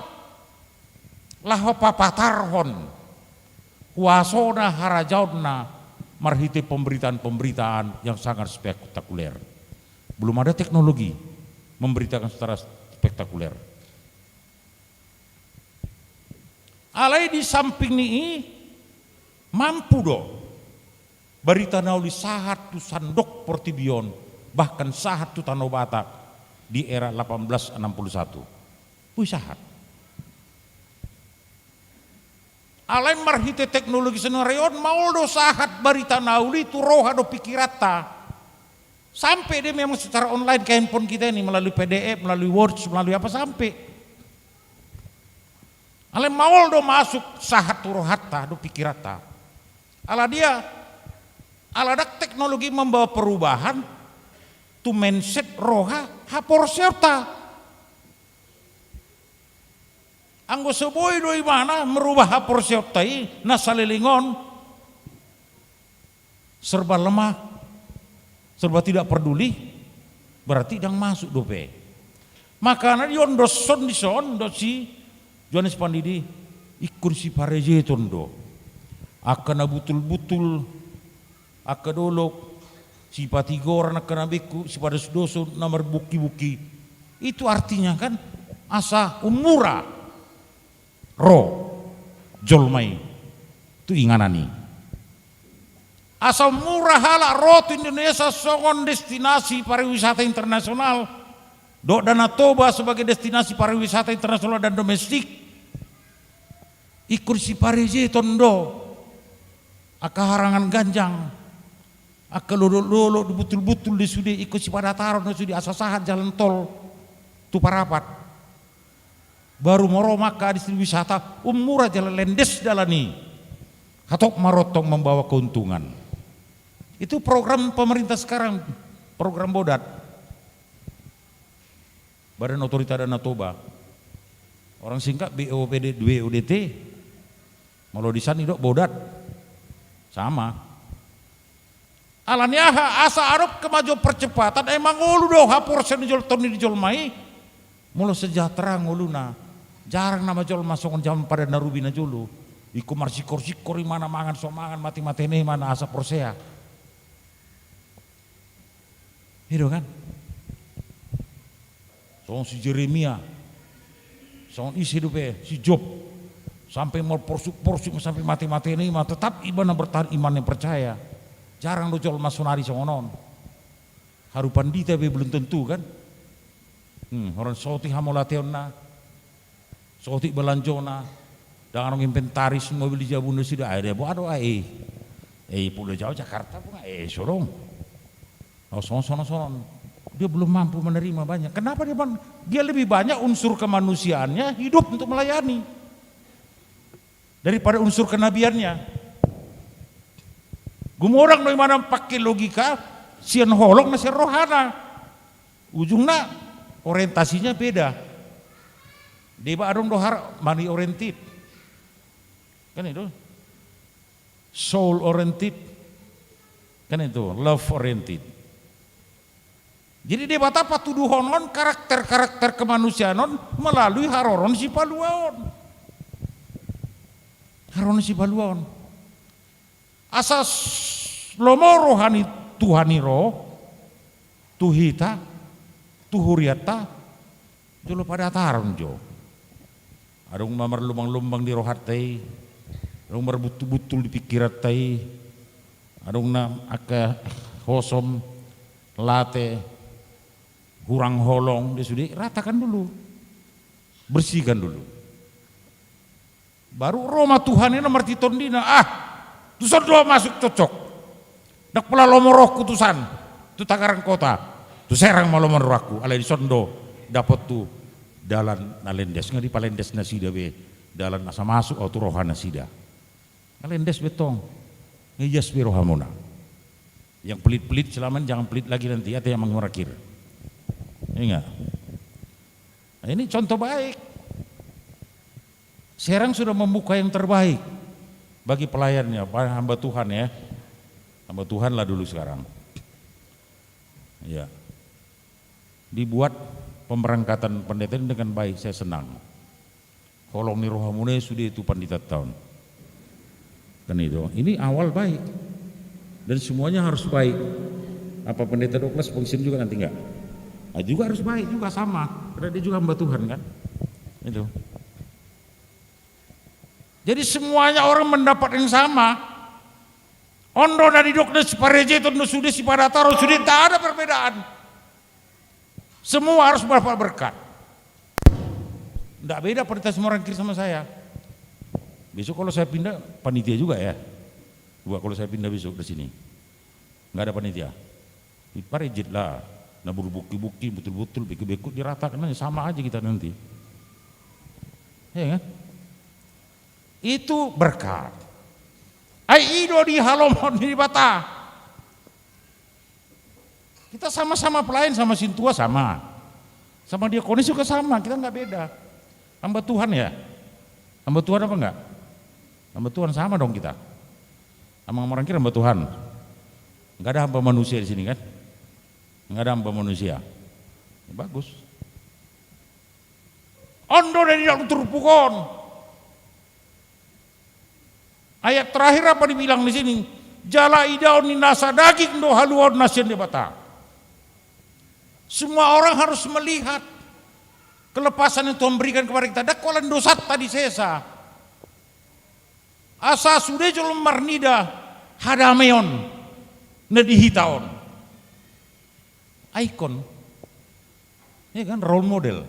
laho papatarhon kuasona, harajaonna marhite pemberitaan-pemberitaan yang sangat spektakuler. Belum ada teknologi memberitakan secara spektakuler. Alai di samping ni i, mampu do barita na uli sahat tu sandok portibi on, bahkan sahat tu Tano Batak di era delapan belas enam puluh satu. Boi sahat. Alai marhite teknologi sonari on, maol do sahat barita na uli tu roha dohot pikiranta. Sampe dia memang secara online ke handphone kita ini, melalui P D F, melalui Word, melalui apa, sampe. Alai maol do masuk sahat tu rohanta dohot pikiranta. Ala dia, ala ndang teknologi membawa perubahan tu mindset, roha, haporseaonta. Anggo so boi do ibana merubah haporseaonta i, na saleleng on serba lemah, serba tidak peduli, berarti ndang masuk dope. Makana diondoshon dison do si Johannes Pandidi, ingkon siparejeton do. Angka na butul-butul, angka dolok, sipatigoran, angka na bengku, sipadosdoson, na marbungki-bungki. Itu artinya kan, asa ummura ro jolma i tu inganan i. Asa ummura halak ro tu Indonesia songon destinasi pariwisata internasional, dohot Danau Toba sebagai destinasi pariwisata internasional dan domestik, ingkon siparejeton do angka harangan ganjang, angka lodok-lodok, butul-butul di sude, ingkon sipadataron do sude asa sahat jalan tol tu Parapat. Baru molo ro angka destinasi wisata, ummura jala lendes dalan i. Hatop ma ro tong membawa keuntungan. Itu program pemerintah sekarang, program BODAT. Badan Otorita Danau Toba. Orang singkat B O P D, B O D T. Molo di san didok BODAT. Sama. Ala ni aha? Asa adong ma jo percepatan, ai mangolu do haporseaon ni jol-, tondina ni jolma i. Molo sejahtera ngoluna, jarang nama jolma songon jaman Padan Narubi na jolo. Ingkon marsikor-sikor ibana, mangan so mangan, mate-mate na ibana asa porsea. I do kan? Songon si Jeremia, songon ise dope, si Job, sampe marporsuk-porsuk, sampe mate-mate na ibana, tetap ibana bertahan imannya, percaya. Jarang do jolma sonari songon on. Haru pandita be belum tentu kan? Hmm, orang soti hamauliateonna, soti balanjona, ndang adong inventaris, mobil di jabuna sude, ai dia boha do ai. Eh, Pulau Jawa, Jakarta, boha, eh, so adong. Oh, sono, sono, sono. Dia belum mampu menerima banyak. Kenapa dia ban-, dia lebih banyak unsur kemanusiaannya hidup untuk melayani daripada unsur kenabiannya. Gumodang do ibana pakai logika sian holong na sian rohana. Ujungna orientasinya beda. Deba adong do har-, money oriented. Kan itu. Soul oriented. Kan itu, love oriented. Jadi Debata patuduhonon karakter-karakter kemanusiaan on melalui haroro ni sipaluaon. Haroro ni sipaluaon. Asa s-, lomo roha ni Tuhan i ro tu hita, tu hurianta, jolo padataron jo. Adong ma marlumbang-lumbang di rohanta i, adong marbuntul-buntul di pikiranta i, adong na angka hosom, late, hurang holong, dia sude ratakan dulu. Bersihkan dulu. Baru ro ma Tuhan i na marhite tondina, ah, tuson do masuk cocok. Ndang pola lomo rohangku tusan, tu Tangerang Kota, tu Serang ma lomo rohangku, alai dison do dapothu dalan na lendes, nga dipalendes nasida be dalan asa masuk au tu roha nasida. Nga lendes be tong, nga ias be rohamuna. Yang pelit-pelit selama ini jangan pelit lagi nanti, ada yang mengurakir. Ingat. Nah, ini contoh baik. Serang sudah membuka yang terbaik bagi pelayannya, para hamba Tuhan ya. Hamba Tuhan lah dulu sekarang. Ya. Dibuat pemberangkatan pendeta ini dengan baik, saya senang. Holong ni rohamuna i sude tu pandita taon. Kan itu. Ini awal baik. Dan semuanya harus baik. Apa pendeta Douglas pensiun juga nanti enggak? Ah, juga harus baik juga sama. Karena dia juga hamba Tuhan kan. Itu. Jadi semuanya orang mendapat yang sama. On do na didok na siparejeton do sude, sipadataron sude, tak ada perbedaan. Semua harus mendapat berkat. Ndak beda Pendeta Simorangkir sama saya. Besok kalau saya pindah, panitia juga ya. Dua kalau saya pindah besok dari sini. Nggak ada panitia. Iparejit lah, na berbukti-bukti, betul-betul, bengkok-bengkok diratakan aja, sama aja kita nanti. Ya kan? Itu berkat. Ai i do di halomon ni Debata. Kita sama-sama pelayan, sama sintua sama. Sama diakonis juga sama, kita nggak beda. Hamba Tuhan ya? Hamba Tuhan apa enggak? Hamba Tuhan sama dong kita. Sama orang kira hamba Tuhan. Nggak ada hamba manusia di sini kan? Nggak ada hamba manusia. Ya, bagus. On do na nidok ni turpuk on. Ayat terakhir apa dibilang di sini? Jala idaon ni nasa daging do haluaon na sian Debata. Semua orang harus melihat kelepasan yang Tuhan berikan kepada kita. Ndang holan dosanta disesa. Asa sude jolma marnida hadameon na di hita on. Ikon. Ya kan, role model.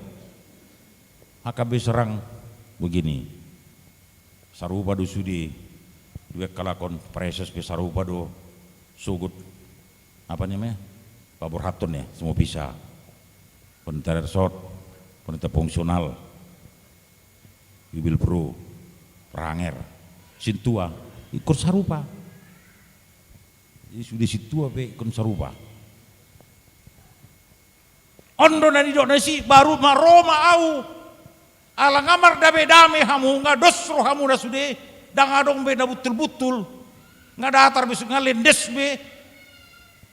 H K B Serang begini. Sarupa do sude, dua kalakon preses pe sarupa do, sogot, apa namanya, paborhaton ya, semua bisa. Pendeta resort, pendeta fungsional, Bibelvrouw, Pranger, sintua, ikon sarupa. Jadi sude sintua pe ikon sarupa. On do na nidok na disi, baru ma ro ma au. Ala nga mardame-dame hamu, nga dos rohamuna sude, ndang adong be na buntul-buntul, nga datar be, nga lendes be,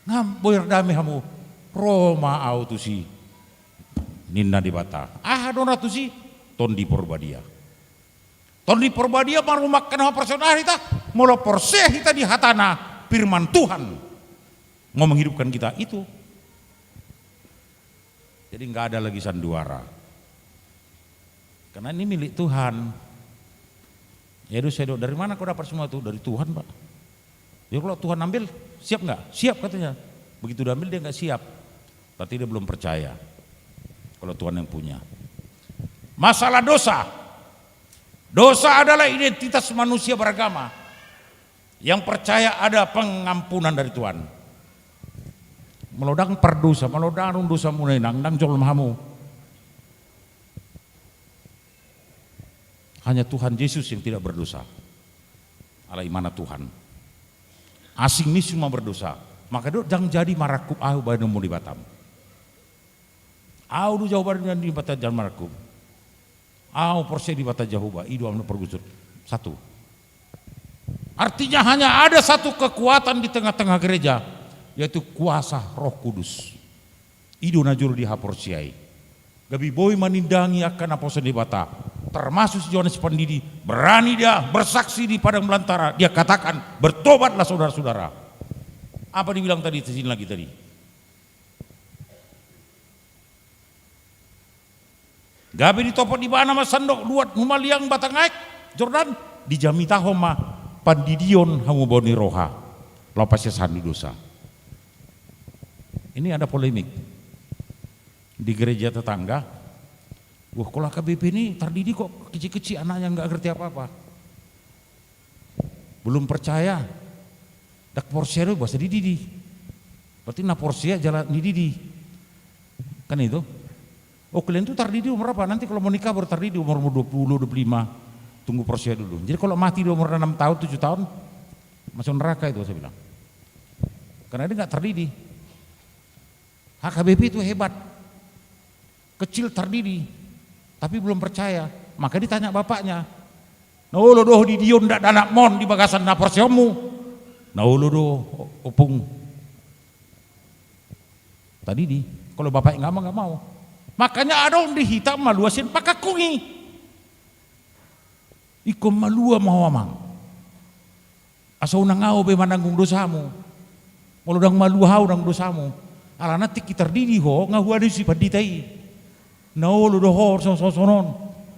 nga boi mardame hamu. Ro ma au tusi, ninna Debata. Aha do na tusi? Tondi Porbadia. Tondi Porbadia marumangkon haporseaon hita, molo porsea hita di hatana, firman Tuhan mau menghidupkan kita itu. Jadi nggak ada lagi sandiwara. Karena ini milik Tuhan. Ya, dia saya, dari mana kau dapat semua itu? Dari Tuhan, Pak. Ya, kalau Tuhan ambil, siap nggak? Siap, katanya. Begitu diambil, dia nggak siap. Berarti dia belum percaya. Kalau Tuhan yang punya. Masalah dosa. Dosa adalah identitas manusia beragama yang percaya ada pengampunan dari Tuhan. Molo ndang pardosa, molo ndang adong dosamuna, inang, ndang jolma hamu. Hanya Tuhan Yesus yang tidak berdosa. Alai Ibana Tuhan. Asing ni suma berdosa. Maka do ndang jadi marangkup au bahenonmu di Batam. Au do jawaban ni Debata, ndang marangkup. Au porsea di Debata Jahowa, i do au na pargusur. Satu. Artinya hanya ada satu kekuatan di tengah-tengah gereja, yaitu kuasa Roh Kudus. I do na jolo dihaporseai. Gabe boi manindangi angka naposo ni Debata. Termasuk si Johannes Pandidi, berani dia bersaksi di padang belantara, dia katakan, "Bertobatlah saudara-saudara." Apa dibilang tadi, di sini lagi tadi? Gabe ditopot ibana ma sandok luat humaliang batang aek Jordan, dijamitahon ma pandidion hamubaon ni roha, laho paseasean ni dosa. Ini ada polemik di gereja tetangga. Wah, kalau H K B P ini tardidi kok kecil-kecil anaknya, nggak ngerti apa-apa. Belum percaya. Ndang porsea do, boasa dididi? Berarti na porsea jala dididi. Kan itu. Oh, kalian tuh tardidi umur berapa? Nanti kalau mau nikah baru tardidi, umur dua puluh, dua puluh lima. Tunggu porsea dulu. Jadi kalau mati di umur enam tahun, tujuh tahun, masuk neraka itu, saya bilang. Karena dia nggak tardidi. H K B P itu hebat. Kecil tardidi, tapi belum percaya. Maka ditanya bapaknya, "Na olo do ho didion dakdanakmon di bagasan haporseaonmu?" "Na olo do, Ompung." Tardidi. Kalau bapak nggak mau, nggak mau. Makanya adong di hita malua sian pangkangkungi. Ingkon malua ma ho, amang. Asa unang ahu be mananggung dosamu. Molo ndang malua ahu nang dosamu. Alana tingki tardidi ho, nga hualusi pandita i. Na olo do ho songon-songon on.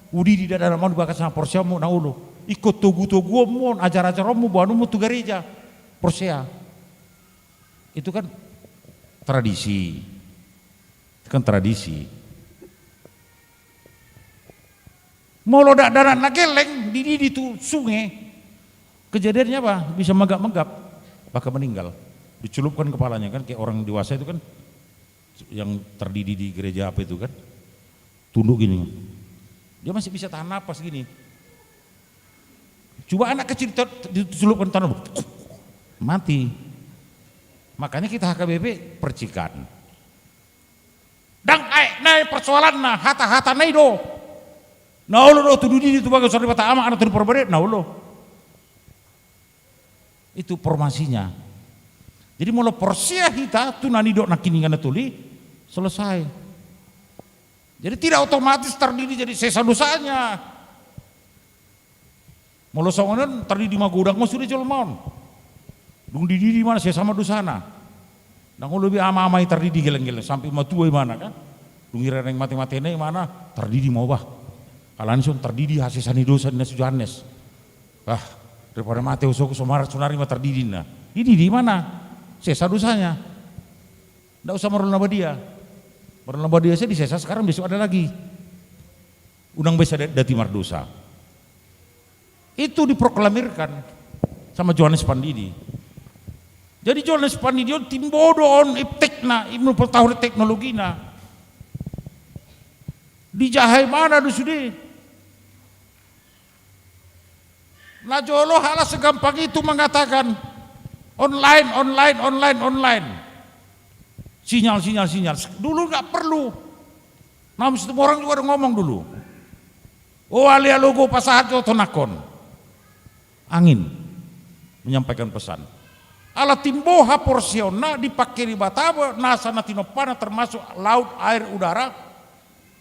Udidi dakdanakmon di bagasan haporseaonmu, na olo. Ingkon togu-toguonmu on, ajar-ajaronmu, boanonmu tu gareja. Porsea. Itu kan tradisi. Itu kan tradisi. Molo dakdanak na gelleng, dididi tu sunge. Kejadiannya apa? Bisa megap-megap, bahkan meninggal. Dicelupkan kepalanya kan, kayak orang dewasa itu kan, yang terdidi di gereja apa itu kan, tunduk gini. Dia masih bisa tahan napas gini. Coba anak kecil ter-, dicelupkan tanah, mati. Makanya kita H K B P percikan. Ndang aek nai persoalanna, hata-hata nai do. Na olo do tu dudidi, tu bagas, tu Debata Ama, Anak, tu Porbadia, na olo. Itu formasinya. Jadi molo porsea hita tu na nidok nangkiningan na tolu i, selesai. Jadi tidak otomatis terdidi jadi sesa dosanya. Molo songon on terdidi ma godang ma sude jolma on. Dung dididi ma na sesa ma dosana. Ndang olo be ama-ama i terdidi geleng-geleng sampe matua imana kan. Dung irereng mate-matena imana terdidi ma, bah. Alani son terdidi hasesa ni dosa ninna si Johannes. Ah, daripada mate ho, sonari ma terdidi ninna. Dididi imana. Sesa dosanya. Ndak usah marulaon na badia. Marulaon na badia saja disesa, sekarang besok ada lagi. Unang be sada dati mardosa. Itu diproklamirkan sama Johannes Pandidi. Jadi Johannes Pandidi on timbo do on iptekna, ilmu pengetahuan teknologina. Dijaha imana do sude. Najolo halak segampang itu mengatakan online, online, online, online. Sinyal, sinyal, sinyal. Dulu nggak perlu. Nah, Situmorang juga udah ngomong dulu. Oh, ale alogo, pasahat jo tonangkon. Angin menyampaikan pesan. Ala timbo haporseaonna, dipake Debata nasa na tinompana, termasuk laut, air, udara,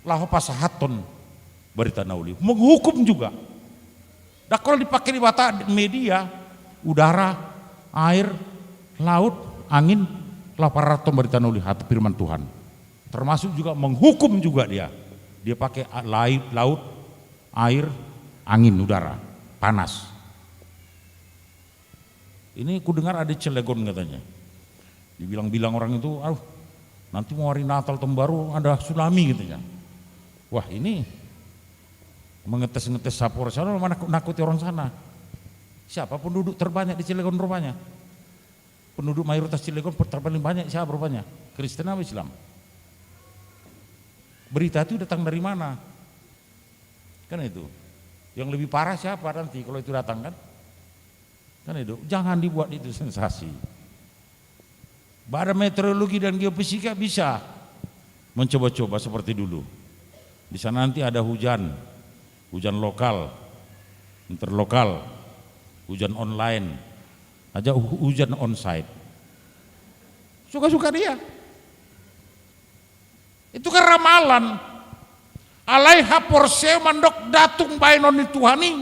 laho pasahathon barita na uli. Menghukum juga. Ndang holan dipake Debata media, udara, air, laut, angin, laho pararathon barita na uli, hata firman Tuhan. Termasuk juga menghukum juga dia. Dia pakai a-, lai-, laut, air, angin, udara, panas. Ini kudengar ada Cilegon katanya. Dibilang-bilang orang itu, "Aduh, nanti mau hari Natal tahun baru ada tsunami," katanya. Wah, ini mengetes-ngetes sapo orang sana, menakut-nakuti orang sana. Siapa penduduk terbanyak di Cilegon rupanya? Penduduk mayoritas Cilegon per-, terpaling banyak siapa rupanya? Kristen apa Islam? Berita itu datang dari mana? Kan itu. Yang lebih parah siapa nanti kalau itu datang kan? Kan itu. Jangan dibuat itu sensasi. Badan Meteorologi dan Geofisika bisa mencoba-coba seperti dulu. Di sana nanti ada hujan, hujan lokal, interlokal, hujan online, ada hu-, hujan onsite. Suka-suka dia. Itu kan ramalan. Alai haporseaon mandok datung baenon ni Tuhan i.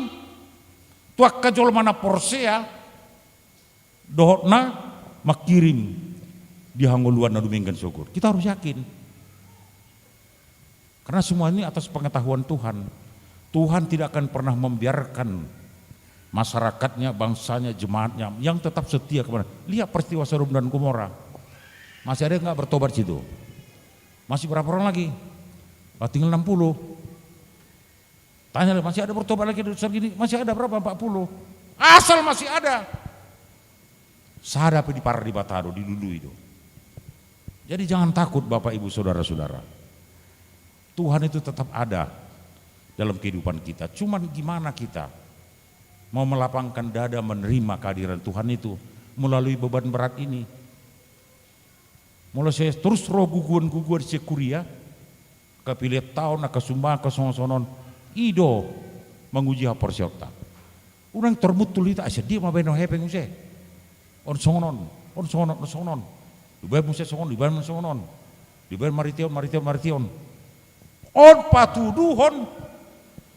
Tu angka jolma na porsea, dohot na mangkirim di hangoluan na dumenggan sogot. Kita harus yakin. Karena semua ini atas pengetahuan Tuhan. Tuhan tidak akan pernah membiarkan masyarakatnya, bangsanya, jemaatnya yang tetap setia kepada. Lihat peristiwa Sodom dan Gomora. Masih ada nggak bertobat situ? Masih berapa orang lagi? Ah, tinggal enam puluh. Tanya lagi, masih ada bertobat lagi di dosa gini? Masih ada berapa? Empat puluh. Asal masih ada. Sada pe diparar Debata do, dilului do. Jadi jangan takut Bapak Ibu Saudara-saudara. Tuhan itu tetap ada dalam kehidupan kita. Cuman gimana kita mau melapangkan dada menerima kehadiran Tuhan itu melalui beban berat ini. Molo sai terus ro guguan-guguan sian kuria, angka pilihon taon, angka sumbangan, angka songon-songon on, i do manguji haporseaonta. Unang tor muntul hita, asa dia ma baen hepeng muse. On songon on, on songon on, on songon on. Dibaen muse songon, dibaen muse songon on. Dibaen marhite on, marhite on, marhite on. On patuduhon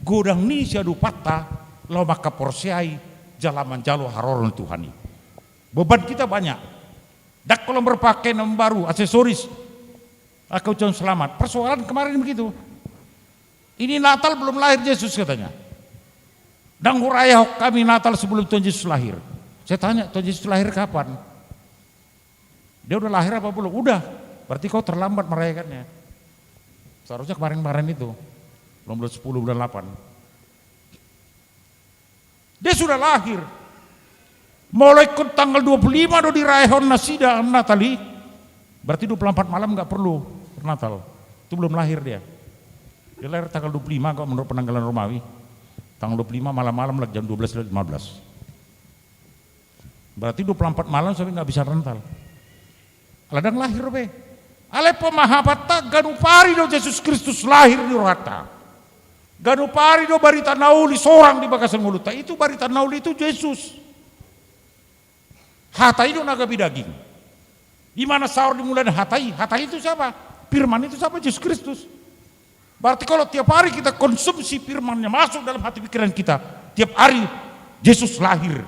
godang ni siadopanta laho mangkaporseai jala manjalo haroro ni Tuhan i. Beban kita banyak. Ndang holan berpakaian yang baru, aksesoris. Angka ucapan selamat. Persoalan kemarin begitu. Ini Natal belum lahir Yesus katanya. Ndang hurayahon hami Natal sebelum Tuhan Yesus lahir. Saya tanya, Tuhan Yesus lahir kapan? Dia udah lahir apa belum? Udah. Berarti kau terlambat merayakannya. Seharusnya kemarin-kemarin itu. Bulan, bulan sepuluh, bulan delapan. Dia sudah lahir. Molo ingkon tanggal dua puluh lima do dirayaon nasida Natal i, berarti dua puluh empat malam nggak perlu Natal. Itu belum lahir dia. Dia lahir tanggal dua puluh lima kalau menurut penanggalan Romawi. Tanggal dua puluh lima malam-malam lagi jam dua belas lewat lima belas. Berarti dua puluh empat malam sampai nggak bisa Natal. Alai ndang lahir be. Alai pemahaman ta, ganup ari do Jesus Kristus lahir di rohanta. Ganup ari do barita na uli sorang di bagasan ngolunta. Itu barita na uli itu Jesus. Hata i do na gabe daging. Di mana saor di mula ni hata i? Hata itu siapa? Firman itu siapa? Jesus Kristus. Berarti kalau tiap hari kita konsumsi firman-Nya masuk dalam hati pikiran kita, tiap hari Jesus lahir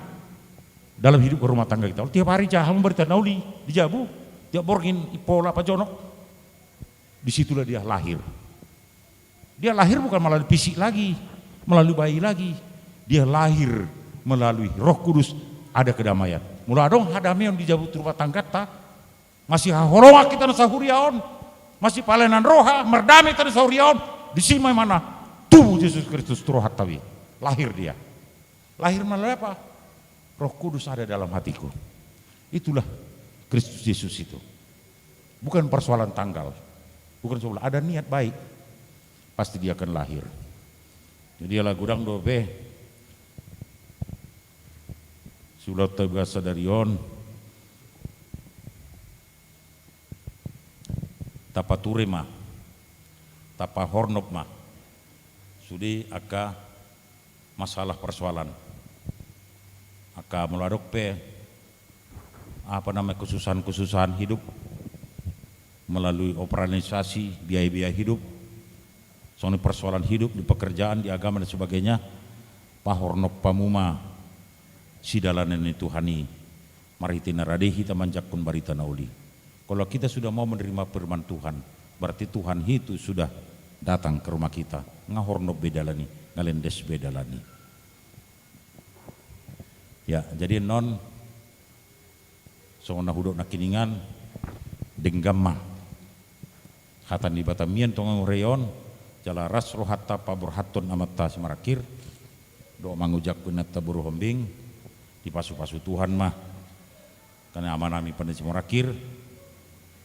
dalam hidup rumah tangga kita. Kalau tiap hari jaha memberita nauli di jabu, tiap borngin ipola pajonok, disitulah dia lahir. Dia lahir bukan melalui fisik lagi, melalui bayi lagi. Dia lahir melalui Roh Kudus, ada kedamaian. Molo adong hadameon di jabu rumah tanggata, masihaholongan hita na sahuria on, masipalenan roha, mardame hita na sahuria on, disi ma imana tubu Jesus Kristus tu rohanta be. Lahir dia. Lahir melalui apa? Roh Kudus ada dalam hatiku. Itulah Kristus Yesus itu. Bukan persoalan tanggal. Bukan soal ada niat baik, pasti dia akan lahir. Jadi ala godang dope siulaonta bagasan sadari on, tapature ma, tapahornop ma sude angka masalah persoalan. Angka molo adong pe apa namanya kesusahan-kesusahan hidup melalui organisasi, biaya-biaya hidup, songon i persoalan hidup di pekerjaan, di agama dan sebagainya, pahornop hamu ma sidalanan ni Tuhan i. Marhite na rade hita manjangkon barita na uli. Kalau kita sudah mau menerima firman Tuhan, berarti Tuhan itu sudah datang ke rumah kita. Nga hornop be dalan i, nga lendes be dalan i. Ya, jadi annon songon na hudok nangkiningan, denggan ma hata ni Debata mian tonga ni huria on, jala ras rohanta paborhathon amanta Simorangkir dohot mangujak inanta boru Hombing, dipasu-pasu Tuhan ma. Kan amanami Pandita Simorangkir,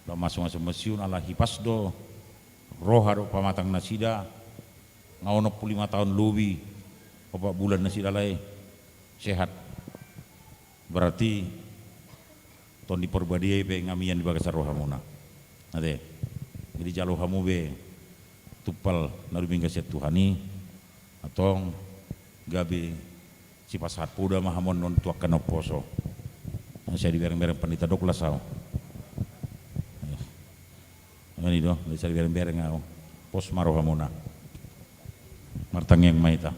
dohot masumasu ma sian ala hipas do roha dohot pamatang nasida, nga onom pulu lima taon lobi, opat bulan nasida alai sehat. Berarti Tondi Porbadia i pe nga mian di bagasan rohamuna. Ate. Jadi jalo hamu be tumpal na dumenggan sian Tuhan i, antong gabe sipasahat poda ma hamu annon tu angka na umposo. Sai dibereng-bereng Pandita Douglas au. Songon i do, sai dibereng-bereng au. Pos ma rohamuna. Martangiang ma hita.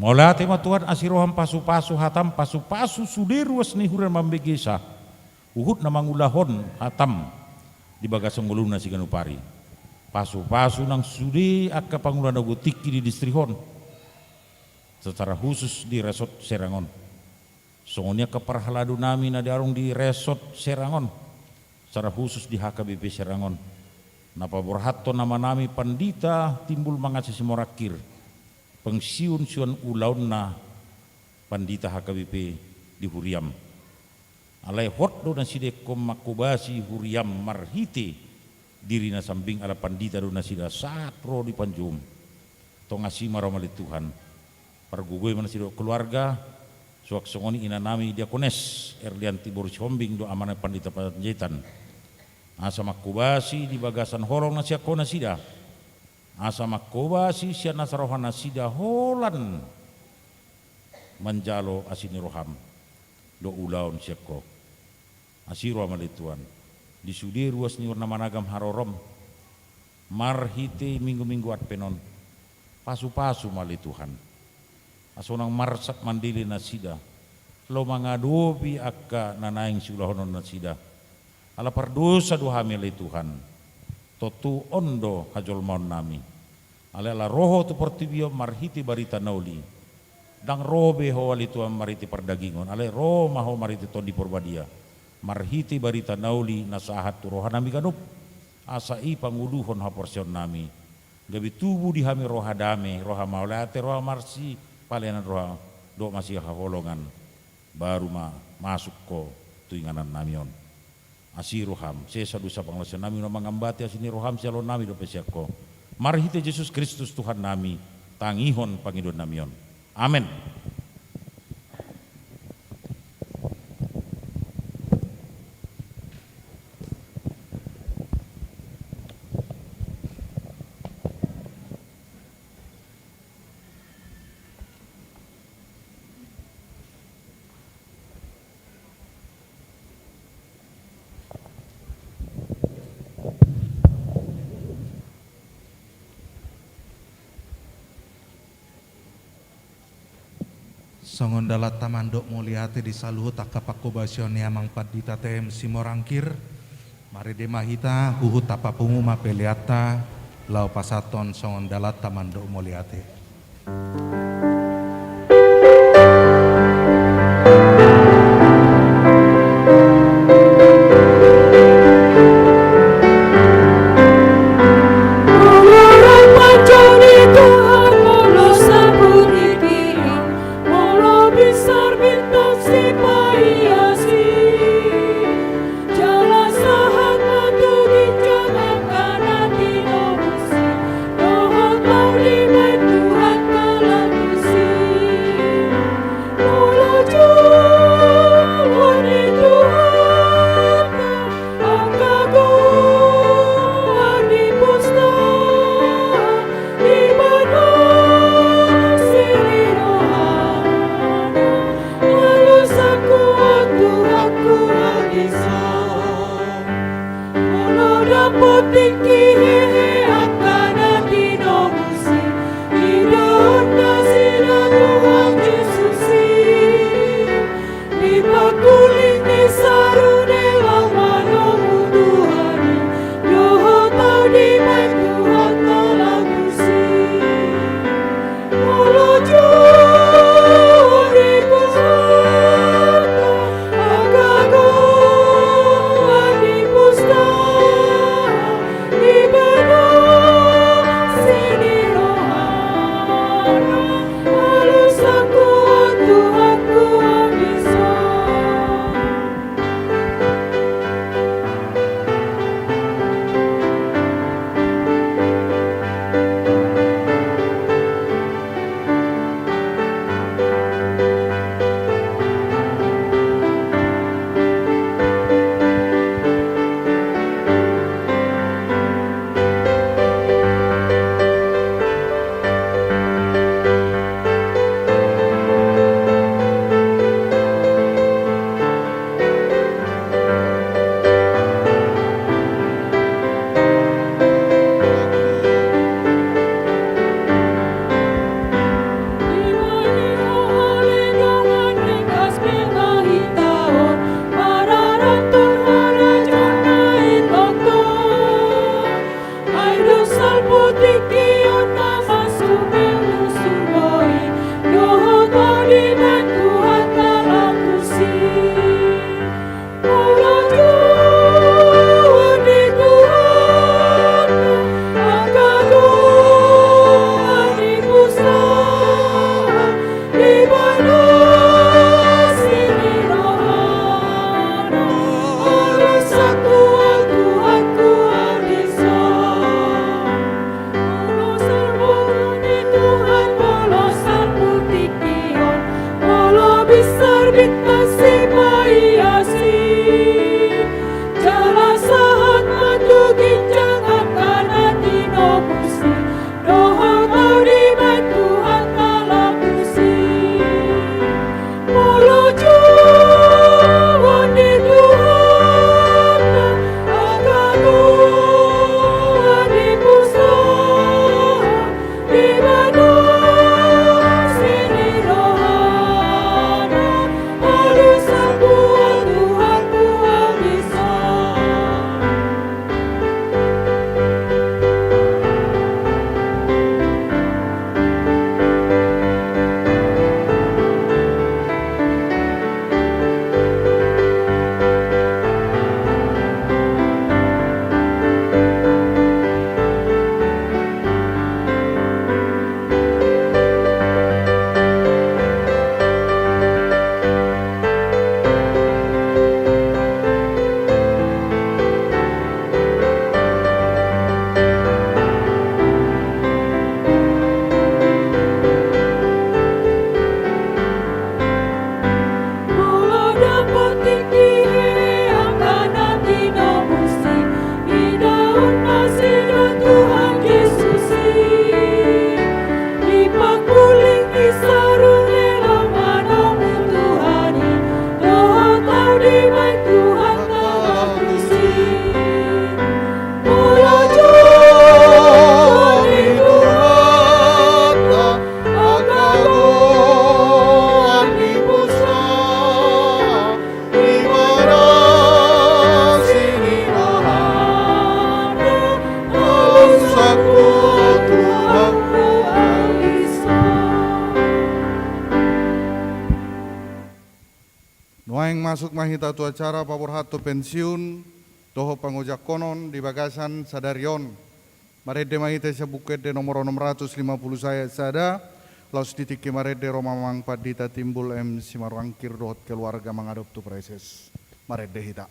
Mauliate ma Tuhan, asi roham pasu-pasu hatam, pasu-pasu sude ruas ni huria mambegesa huhut na mangulahon hatam di bagasan ngoluna siganup ari. Pasu-pasu nang sude angka pangula na tingki di distrik on, secara khusus di Resort Serang on. Songon i angka parhalado nami na adong di Resort Serang on, secara khusus di H K B P Serang on, na paborhathon amanami Pandita Timbul Mangasi Simorangkir, pensiun sian ulaonna pandita H K B P di huriam. Alai hot do nasida ingkon manghobasi huriam marhite dirina sambing ala pandita do nasida sahat ro di panjouon. Tong asi ma roha mauliate Tuhan. Pargogoi ma nasida dohot keluarga, suang songon i inanami Diakones Erlianti boru Sihombing dohot amanami Pandita Panjaitan. Asa manghobasi di bagasan holong na sian Ho nasida. Asa manghobasi sian nasa roha nasida holan manjalo asi ni roham dohot ulaon sian Ho. Asi roha mauliate Tuhan. Di sude ruas ni huria na managam harorom marhite minggu-minggu Advent on, pasu-pasu ma ale Tuhan. Asa unang marsak mandele nasida, laho mangadopi angka na naeng siulahonon nasida. Ala pardosa do hami ale Tuhan. Tontu on do hajolmaonnami. Alai ala ro Ho tu portibi on marhite barita na uli. Ndang ro be Ho ale Tuhan marhite pardagingon, alai ro ma Ho marhite Tondi Porbadia. Marhite barita na uli na sahat tu rohanami ganup. Asa i pangoluhon haporseaonnami. Gabe tubu di hami roha dame, roha mauliate, roha marsipalenan roha, dohot masihaholongan. baru ma masuk Ho tu inganan nami on. Asi roham, sesa dosa pangalaosion nami, unang mangambati asi ni roham sialoon nami dope sian Ho. Marhite Jesus Kristus Tuhan nami, tangihon pangidoan nami on. Amen. Songon dalanta mandok mauliate di saluhut angka panghobasion ni amang pandita T M Simorangkir, marende ma hita, huhut tapapungu ma peleanta, laho pasahathon songon dalanta mandok mauliate. Jala sahat ma tu ginjang angka na tinomus i, dohot laho dibahen Tuhanta lagu si. Molo jolo ni Tuhanta angka goar ni pusta, dibahen asi ni rohana, alusanku on Tuhanku ro dison. Molo dapot tingki hehe angka na tinomus i, idaon nasida Tuhan Jesus i. Di pangkuling ni sarune laho manomu Tuhan i, dohot laho dibahen Tuhanta lagu si. Molo jolo ni Tuhanta angka goar ni pusta, di Hita tu acara paborhathon pensiun dohot pangojangkonon di bagasan sadari on. Marende ma hita sian Buku Ende nomor onom ratus lima puluh sada, laos di tingki marende ro ma amang Pandita Timbul M Simarangkir dohot keluarga mangadop tu praeses. Marende hita.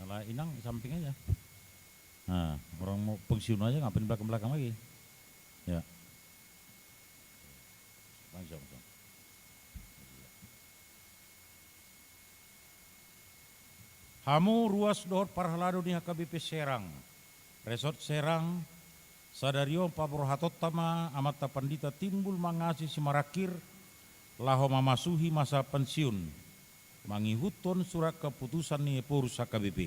Alah, Inang, di samping aja. Nah, orang mau pensiun aja, ngapain di belakang-belakang lagi? Ya. Langsung, langsung. Hamu ruas dohot parhalado ni H K B P Serang, Resort Serang, sadari on paborhatonta ma amanta Pandita Timbul Mangasi Simarangkir, laho mamasuhi masa pensiun, mangihuthon surat keputusan ni Ephorus H K B P.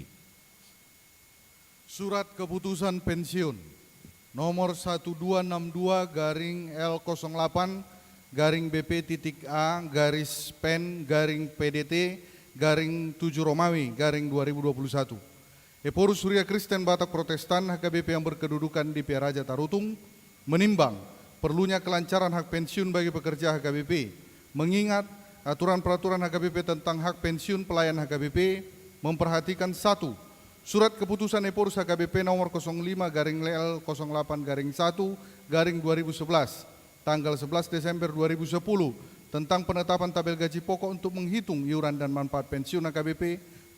Surat keputusan pensiun nomor satu dua enam dua garing L kosong delapan garing B P titik A garis pen garing P D T garing tujuh Romawi garing dua ribu dua puluh satu. Ephorus Huria Kristen Batak Protestan H K B P yang berkedudukan di Pearaja Tarutung, menimbang perlunya kelancaran hak pensiun bagi pekerja H K B P, mengingat aturan peraturan H K B P tentang hak pensiun pelayan H K B P memperhatikan: satu, surat keputusan Ephorus H K B P nomor kosong lima garing L kosong delapan garing satu garing dua ribu sebelas, tanggal sebelas Desember dua ribu sepuluh, tentang penetapan tabel gaji pokok untuk menghitung iuran dan manfaat pensiun H K B P.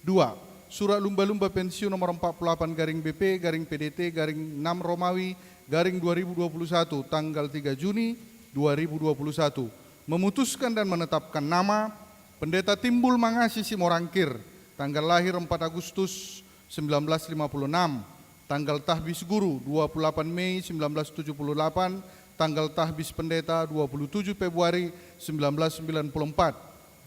Dua, surat lumba-lumba pensiun nomor empat puluh delapan garing B P garing P D T garing enam Romawi garing dua ribu dua puluh satu, tanggal tiga Juni dua ribu dua puluh satu, memutuskan dan menetapkan nama Pendeta Timbul Mangasi Simorangkir, tanggal lahir empat Agustus sembilan belas lima puluh enam, tanggal tahbis guru dua puluh delapan Mei sembilan belas tujuh puluh delapan, tanggal tahbis pendeta dua puluh tujuh Februari sembilan belas sembilan puluh empat.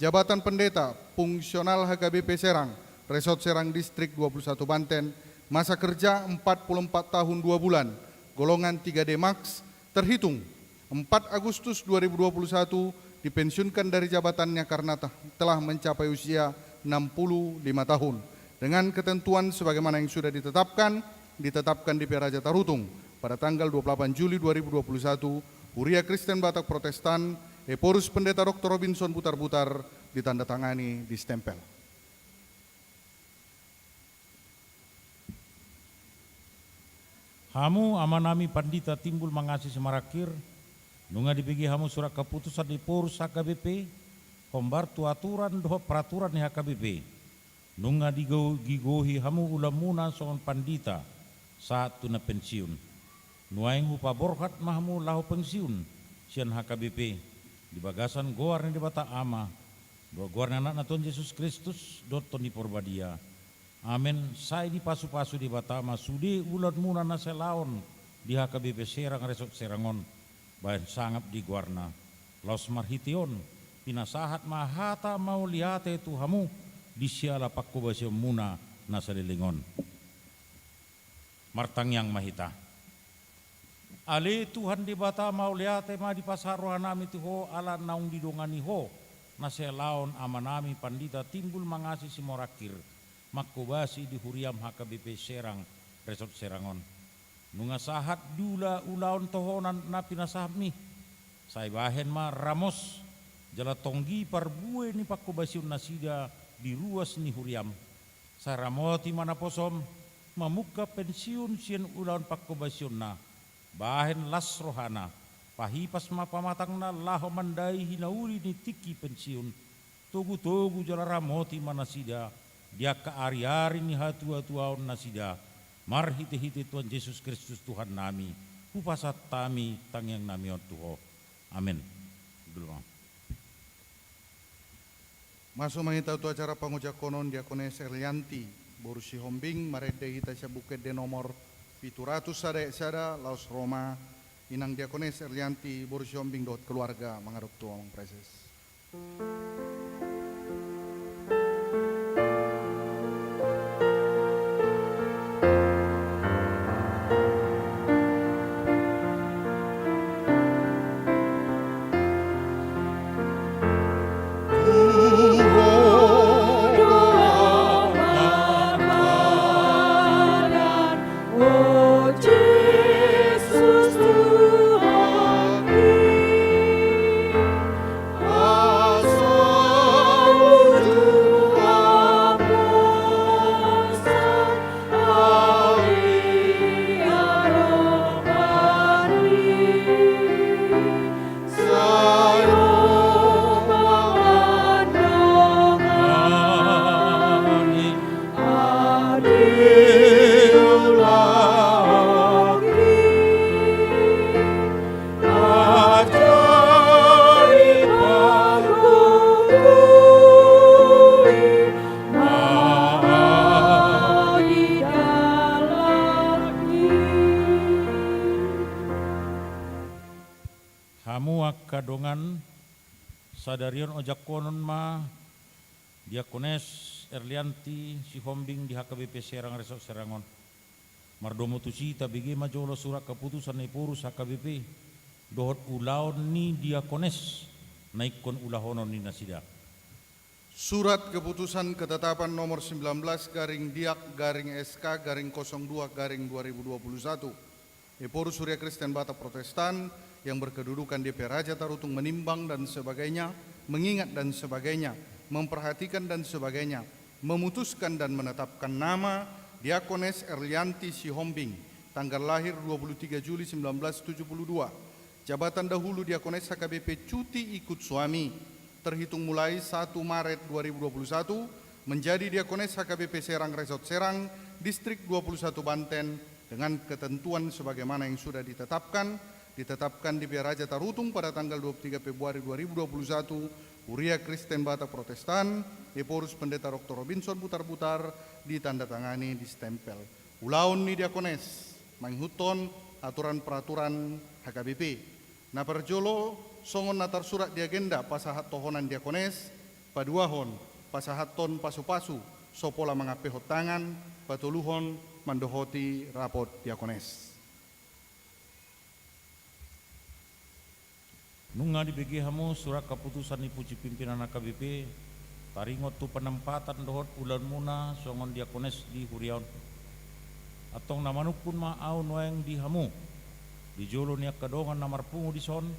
Jabatan pendeta fungsional H K B P Serang, Resort Serang Distrik dua puluh satu Banten, masa kerja empat puluh empat tahun dua bulan, golongan tiga D Max, terhitung empat Agustus dua ribu dua puluh satu, dipensiunkan dari jabatannya karena te-, telah mencapai usia enam puluh lima tahun. Dengan ketentuan sebagaimana yang sudah ditetapkan, ditetapkan di Pearaja Tarutung pada tanggal dua puluh delapan Juli dua ribu dua puluh satu, Huria Kristen Batak Protestan, Ephorus Pendeta Doktor Robinson Butarbutar, ditandatangani, distempel. Hamu amanami Pandita Timbul Mangasi Simorangkir, nunga dibege hamu surat keputusan ni Ephorus H K B P, hombar tu aturan dohot peraturan ni H K B P. Nunga digo-, digohi hamu ulaonmuna songon pandita, sahat tu na pensiun. Nuaeng hupaborhat ma hamu laho pensiun, sian H K B P, di bagasan goar ni Debata Ama, dohot goar ni Anakna Tuhan Jesus Kristus, dohot Tondi Porbadia. Amen. Sai dipasu-pasu Debata ma sude ulaonmuna na sialaon di H K B P Serang Resort Serang on, bahen sangap di goarna. Laos marhite on, pinasahat ma hata mauliate tu hamu, di siala panghobasionmuna na saleleng on. Martangiang ma hita. Ale Tuhan Debata, mauliate ma dipasahat rohanami tu Ho, ala naung didongani Ho na sialaon amanami Pandita Timbul Mangasi Simorangkir, mangkobasi di huriam H K B P Serang, Resort Serang on. Nunga sahat diula ulaon tohonan na pinasahatmi, sai bahen ma ramos jala tonggi parbue ni pangkobasion nasida di ruas ni huriam. Sai ramoti ma naposom mamungka pensiun sian ulaon pangkobasionna, bahen las rohana, pahipas ma pamatangna laho mandai hinauli ni tingki pensiun. Togu-togu jala ramoti ma nasida di angka ari-ari ni hatua-tuaon nasida, marhite-hite Tuhan Jesus Kristus Tuhannami, hupasahat hami tangiangnami on tu Ho. Amen. Dulu, Bang. Masuk ma hita tu acara pangojakonon Diakones Erlianti boru Sihombing, marende hita sian Buku Ende nomor pitu ratus sada ayat sada, laos ro ma Inang Diakones Erlianti boru Sihombing dohot keluarga mangadop tu Amang Praeses. Hamu angka dongan, sadari on ojakkonon ma Diakones Erlianti Sihombing di H K B P Serang Resort Serang on. Mardomu tusi tabege ma jolo surat keputusan Ephorus H K B P dohot ulaon ni diakones na ingkon ulahonon ni nasida. Surat Keputusan Ketetapan Nomor sembilan belas garing Diak garing S K garing kosong dua garing dua ribu dua puluh satu. Ephorus Huria Kristen Batak Protestan yang berkedudukan di P R Raja Tarutung menimbang dan sebagainya, mengingat dan sebagainya, memperhatikan dan sebagainya, memutuskan dan menetapkan nama Diakones Erlianti Sihombing, tanggal lahir dua puluh tiga Juli sembilan belas tujuh puluh dua, jabatan dahulu Diakones H K B P cuti ikut suami, terhitung mulai satu Maret dua ribu dua puluh satu, menjadi Diakones H K B P Serang Resort Serang, Distrik dua puluh satu Banten, dengan ketentuan sebagaimana yang sudah ditetapkan, ditetapkan di P R Raja Tarutung pada tanggal dua puluh tiga Februari dua ribu dua puluh satu, Huria Kristen Batak Protestan, Ephorus Pendeta Doktor Robinson Butarbutar, ditandatangani, distempel. Ulaon ni Diakones mangihuthon aturan peraturan H K B P. Na parjolo, songon na tarsurat di agenda pasahat tohonan Diakones, paduahon, pasahathon pasupasu so pola mangampehon tangan, patoluhon, mandohoti rapot Diakones. Nunga dibege hamu surat keputusan ni pucuk pimpinan H K B P, taringot tu penempatan dohot ulaonmuna songon diakones di huria on. Antong na manungkun ma ahu nuaeng di hamu, di jolo ni angka dongan na marpungu dison,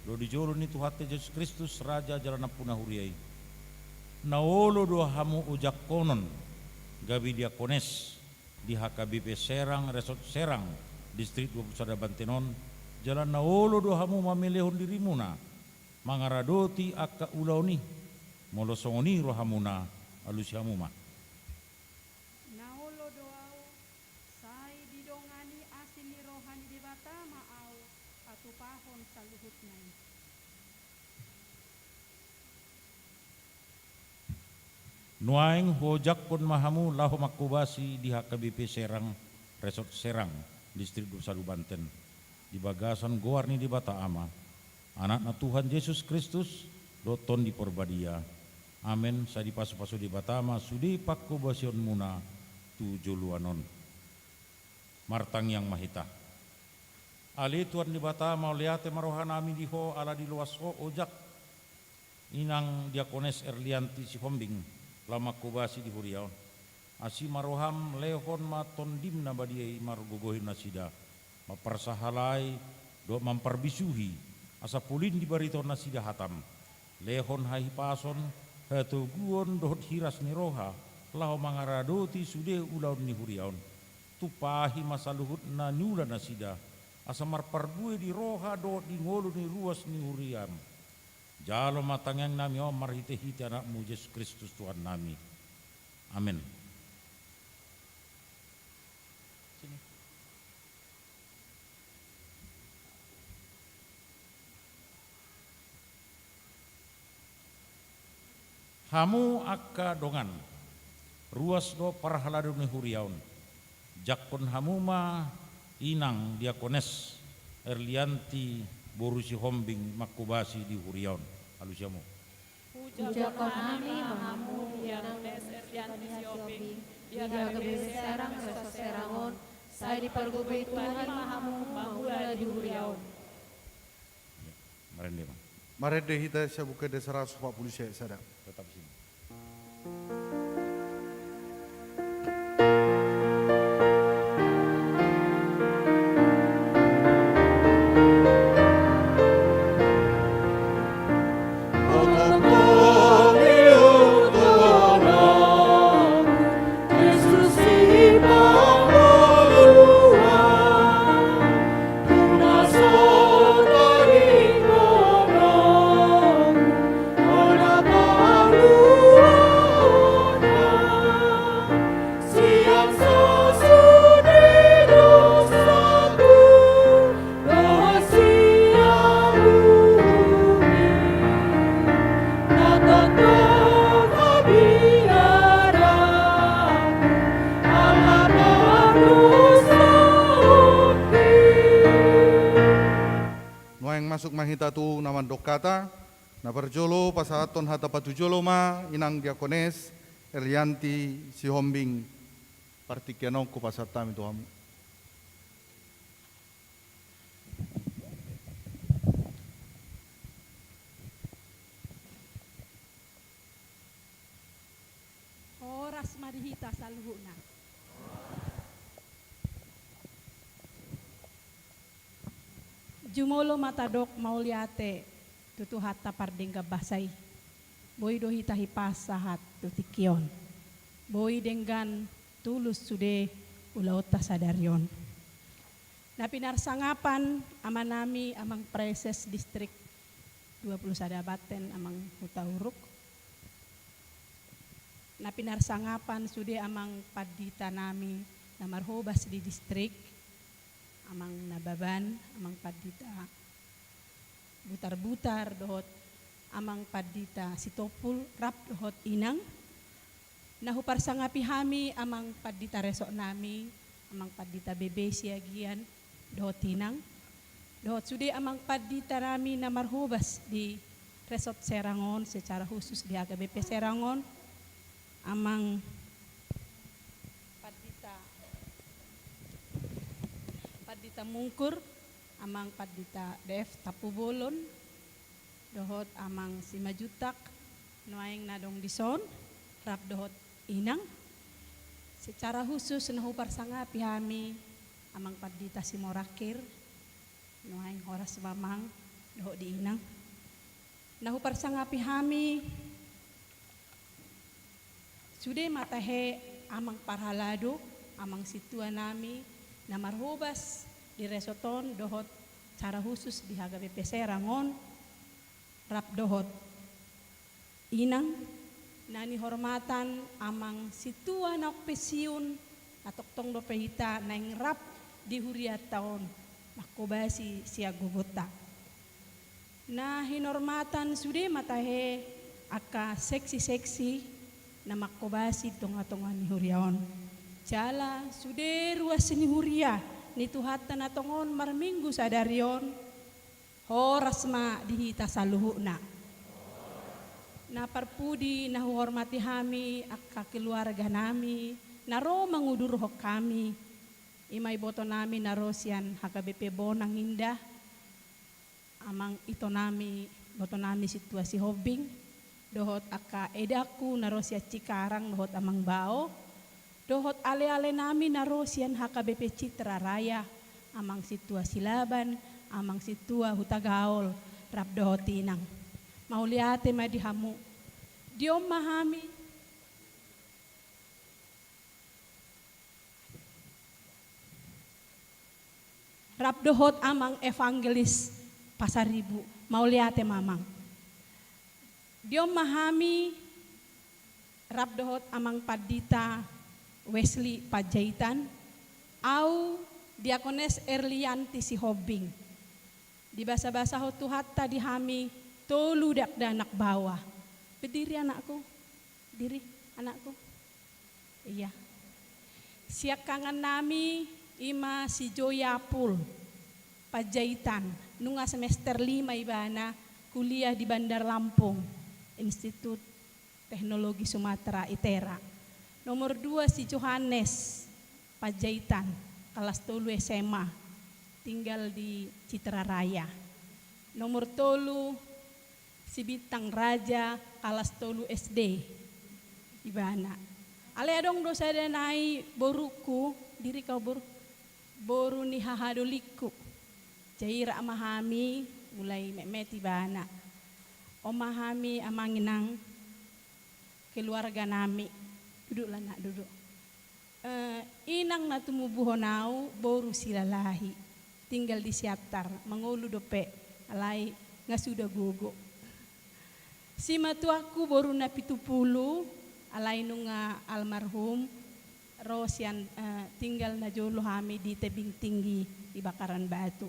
dohot di jolo ni Tuhanta Jesus Kristus, Raja jala Nampuna huria i. Na olo do hamu ojakkonon gabe diakones di H K B P Serang, Resort Serang, Distrik dua puluh sada Banten on, jala na olo do hamu mamelehon dirimuna mangaradoti angka ulaon i? Molo songon i rohamuna, alusi hamu ma. Na olo do ahu, sai didongani asi ni roha ni Debata ma ahu, patupahon saluhutna i. Nuaeng huojakkon ma hamu laho mangkobasi di H K B P Serang, Resort Serang, Distrik dua puluh sada Banten, di bagasan goar ni Debata Ama, Anakna Tuhan Jesus Kristus, dohot Tondi Parbadia. Amen. Sai dipasupasu Debata ma sude pangkobasionmuna tu joloan on. Martangiang ma hita. Ale Tuhan Debata, mauliate ma rohanami di Ho ala diloas Ho ojak Inang Diakones Erlianti Sihombing laho mangkobasi di huria on. Asi ma roham, lehon ma Tondim na badia i margogohi nasida, mamparsahalai dohot mamparbisuhi, asa polin dibaritahon nasida hatam. Lehon hahipason, hatoguon dohot hiras ni roha, laho mangaradoti sude ulaon ni huria on. Tumpahi ma saluhut na niula nasida, asa marparbue di roha dohot di ngolu ni ruas ni huriam. Jalo ma tangiang nami on marhite-hite Anakmu Jesus Kristus Tuhan nami. Amen. Sini. Hamu angka dongan, ruas dohot parhalado ni huria on, jangkon hamu ma inang diakones Erlianti boru Sihombing manghobasi di huria on. Alusi hamu. Hujangkon hami ma hamu, inang Erlianti Sihombing, di H K B P Serang, Resort Serang on, sai dipargogoi Tuhan ma hamu mangula di huria on. Marende ma. Marende hita sian Buku Ende saratus opat pulu sia ayat sada. Tetap sini. Nuaeng masuk ma hita tu na mandok hata. Na parjolo pasahathon hata patujolo ma inang diakones Erlianti Sihombing. Partingkian on hupasahat hami tu hamu. Horas ma di hita saluhutna. Jumolo ma tadok mauliate tu Tuhanta pardenggan basa i. Boi do hita hipas sahat tu tingki on. Boi denggan tulus sude ulaonta sadari on. Na pinarsangapan amanami amang praeses distrik dua pulu sada Banten amang Hutauruk. Na pinarsangapan sude amang panditanami na marhobas di distrik, amang Nababan, amang pandita Butarbutar dohot amang pandita Sitompul rap dohot inang. Na huparsangapi hami amang pandita resort nami, amang pandita B B Siagian dohot inang. Dohot sude amang pandita nami na marhobas di resort Serang on, secara khusus di H K B P Serang on, amang pandita, pandita Mungkur, amang pandita D F Tampubolon, dohot amang Simanjuntak, nuaeng na adong dison, rap dohot inang. Secara khusus na huparsangapi hami amang pandita Simorakir, nuaeng horas ma amang dohot di inang. Na huparsangapi hami sude ma tahe amang parhalado, amang sintua nami na marhobas di resort on dohot secara khusus di H K B P Serang on, rap dohot inang, na nihormatan amang sintua naung pensiun, na tongtong dope hita naeng rap di hurianta on manghobasi sian gogonta. Na hinormatan sude ma tahe angka seksi-seksi na manghobasi di tonga-tonga ni huria on. Jala sude ruas ni huria ni Tuhanta na tongon marminggu sadari on, horas ma di hita saluhutna. Na parpudi na huhormati hami angka keluarga nami na ro mangudurhon hami, i ma iboto nami na ro sian H K B P Bonang Indah, amang ito nami, iboto nami sintua Sihombing, dohot angka edangku na ro sian Cikarang dohot amang Bao, Dohot ale-ale nami na ro sian H K B P Citra Raya, amang sintua Silaban, amang sintua Hutagaol, rap dohot inang. Mauliate ma di hamu. Di on ma hami. Rap dohot amang evangelis Pasaribu, mauliate ma amang. Di on ma hami rap dohot amang pandita Wesley Panjaitan, au Diakones Erlianti Sihombing. Dibasa-basahon Tuhanta di hami tolu dakdanak baoa. Berdiri anakku, diri anakku. Iya. Siangkangan nami ima si Joya Pul Panjaitan, nunga semester lima ibana, kuliah di Bandar Lampung, Institut Teknologi Sumatera, ITERA. Nomor dua si Johannes Panjaitan, kelas tolu S M A, tinggal di Citra Raya. Nomor tolu si Bintang Raja, kelas tolu S D ibana. Alai adong do sada nai boruku, diri kau boru, boru ni hahadoliku. Jadi rap ma hami, mulai metmet ibana. On ma hami amang inang, keluarga nami. Duduklah nak, duduk. Eh, inang na tumubuhon au boru Silalahi, tinggal di Siantar, mangolu dope, alai nga suda gogo. Simatuangku boru Napitupulu, alai nunga almarhum, ro sian, eh, tinggal najolo hami di Tebing Tinggi di Bakaran Batu.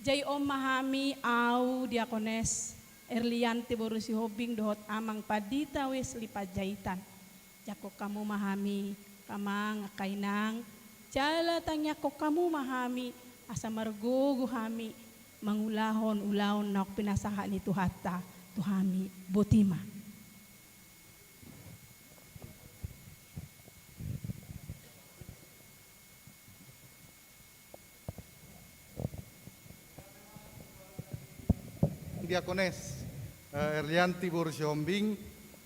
Jadi on ma hami, au Diakones Erlianti boru Sihombing dohot amang pandita Wesley Panjaitan. Jangkon hamu ma hami, amang, angka inang, jala tangiangkon hamu ma hami, asa margogo hami mangulahon ulaon naung pinasahat ni Tuhanta tu hami. Boti ma. Diakones, eh, Erlianti boru Sihombing,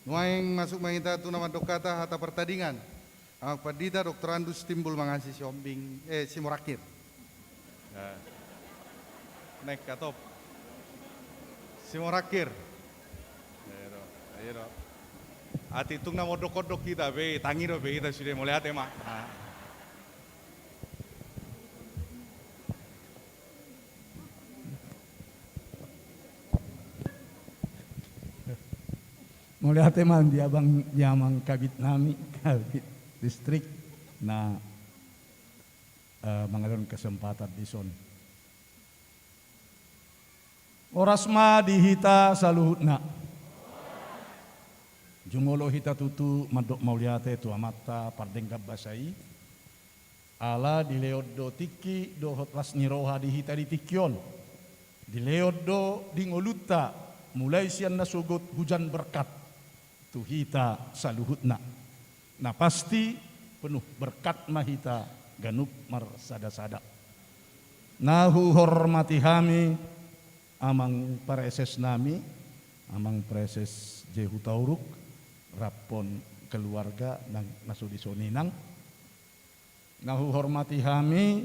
nuaeng masuk ma hita tu na mandok hata, hata partadingan. Amang pandita Doktorandus Timbul Mangasi Sihombing, eh, Simorangkir. Eh. Naik katop. Simorangkir. Ayo do, ayo do. Atik tung na mondok-ondok hita be, tangi dope hita sude, mauliate ma. Ah. Mauliate ma di abang, di amang kabid nami, kabid distrik, na, eh, mangalehon kesempatan dison. Horas ma di hita saluhutna. Jumolo hita tutu mandok mauliate tu Amanta pardenggan basa i. Ala dilehon do tingki dohot las ni roha di hita di tingki on. Dilehon do di ngolunta mulai sian nasogot hujan berkat tu hita saluhutna. Na pasti penuh berkat ma hita ganup marsada-sada. Na huhormati hami amang praeses nami, amang praeses J Hutauruk, rap dohot keluarga nang na so dison inang. Na huhormati hami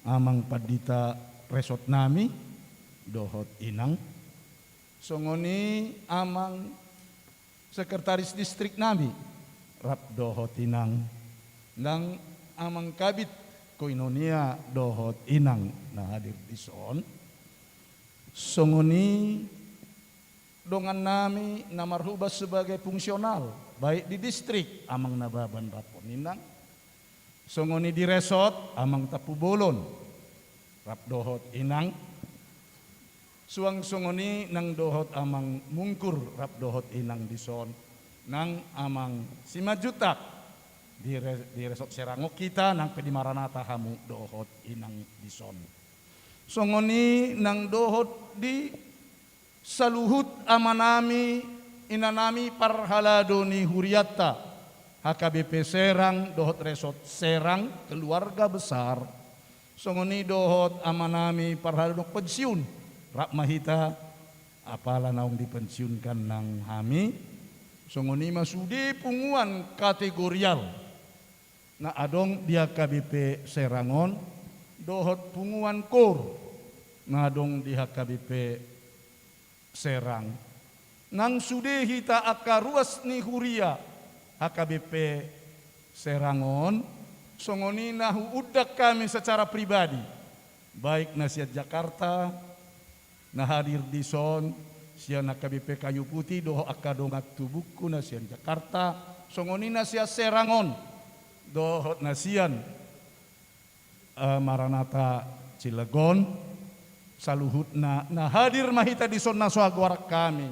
amang pandita resort nami dohot inang. Songon i amang sekretaris distrik nami rap dohot inang. Nang amang kabid koinonia dohot inang na hadir dison. Songon i dongan nami na marhubas sebagai fungsional, baik di distrik, amang Nababan rap dohot inang. Songon i di resort, amang Tampubolon rap dohot inang. Suang songon i nang dohot amang Mungkur rap dohot inang dison. Nang amang Simanjuntak di re-, di resort Serang on hita, nang pe di Maranatha hamu dohot inang dison. Songon i nang dohot di saluhut amanami, inanami parhalado ni hurianta, H K B P Serang dohot resort Serang, keluarga besar. Songon i dohot amanami parhalado pensiun, rap ma hita, apala naung dipensiunkan nang hami. Songon i ma sude punguan kategorial na adong di H K B P Serang on, dohot punguan KOR na adong di H K B P Serang. Nang sude hita angka ruas ni huria H K B P Serang on, songon i na huundang hami secara pribadi, baik na sian Jakarta, na hadir dison, sian H K B P Kayu Putih, dohot angka dongan tubungku na sian Jakarta, songon i na sian Serang on, dohot na sian, eh, Maranatha Cilegon, saluhutna, na hadir ma hita dison na so hagoaran hami,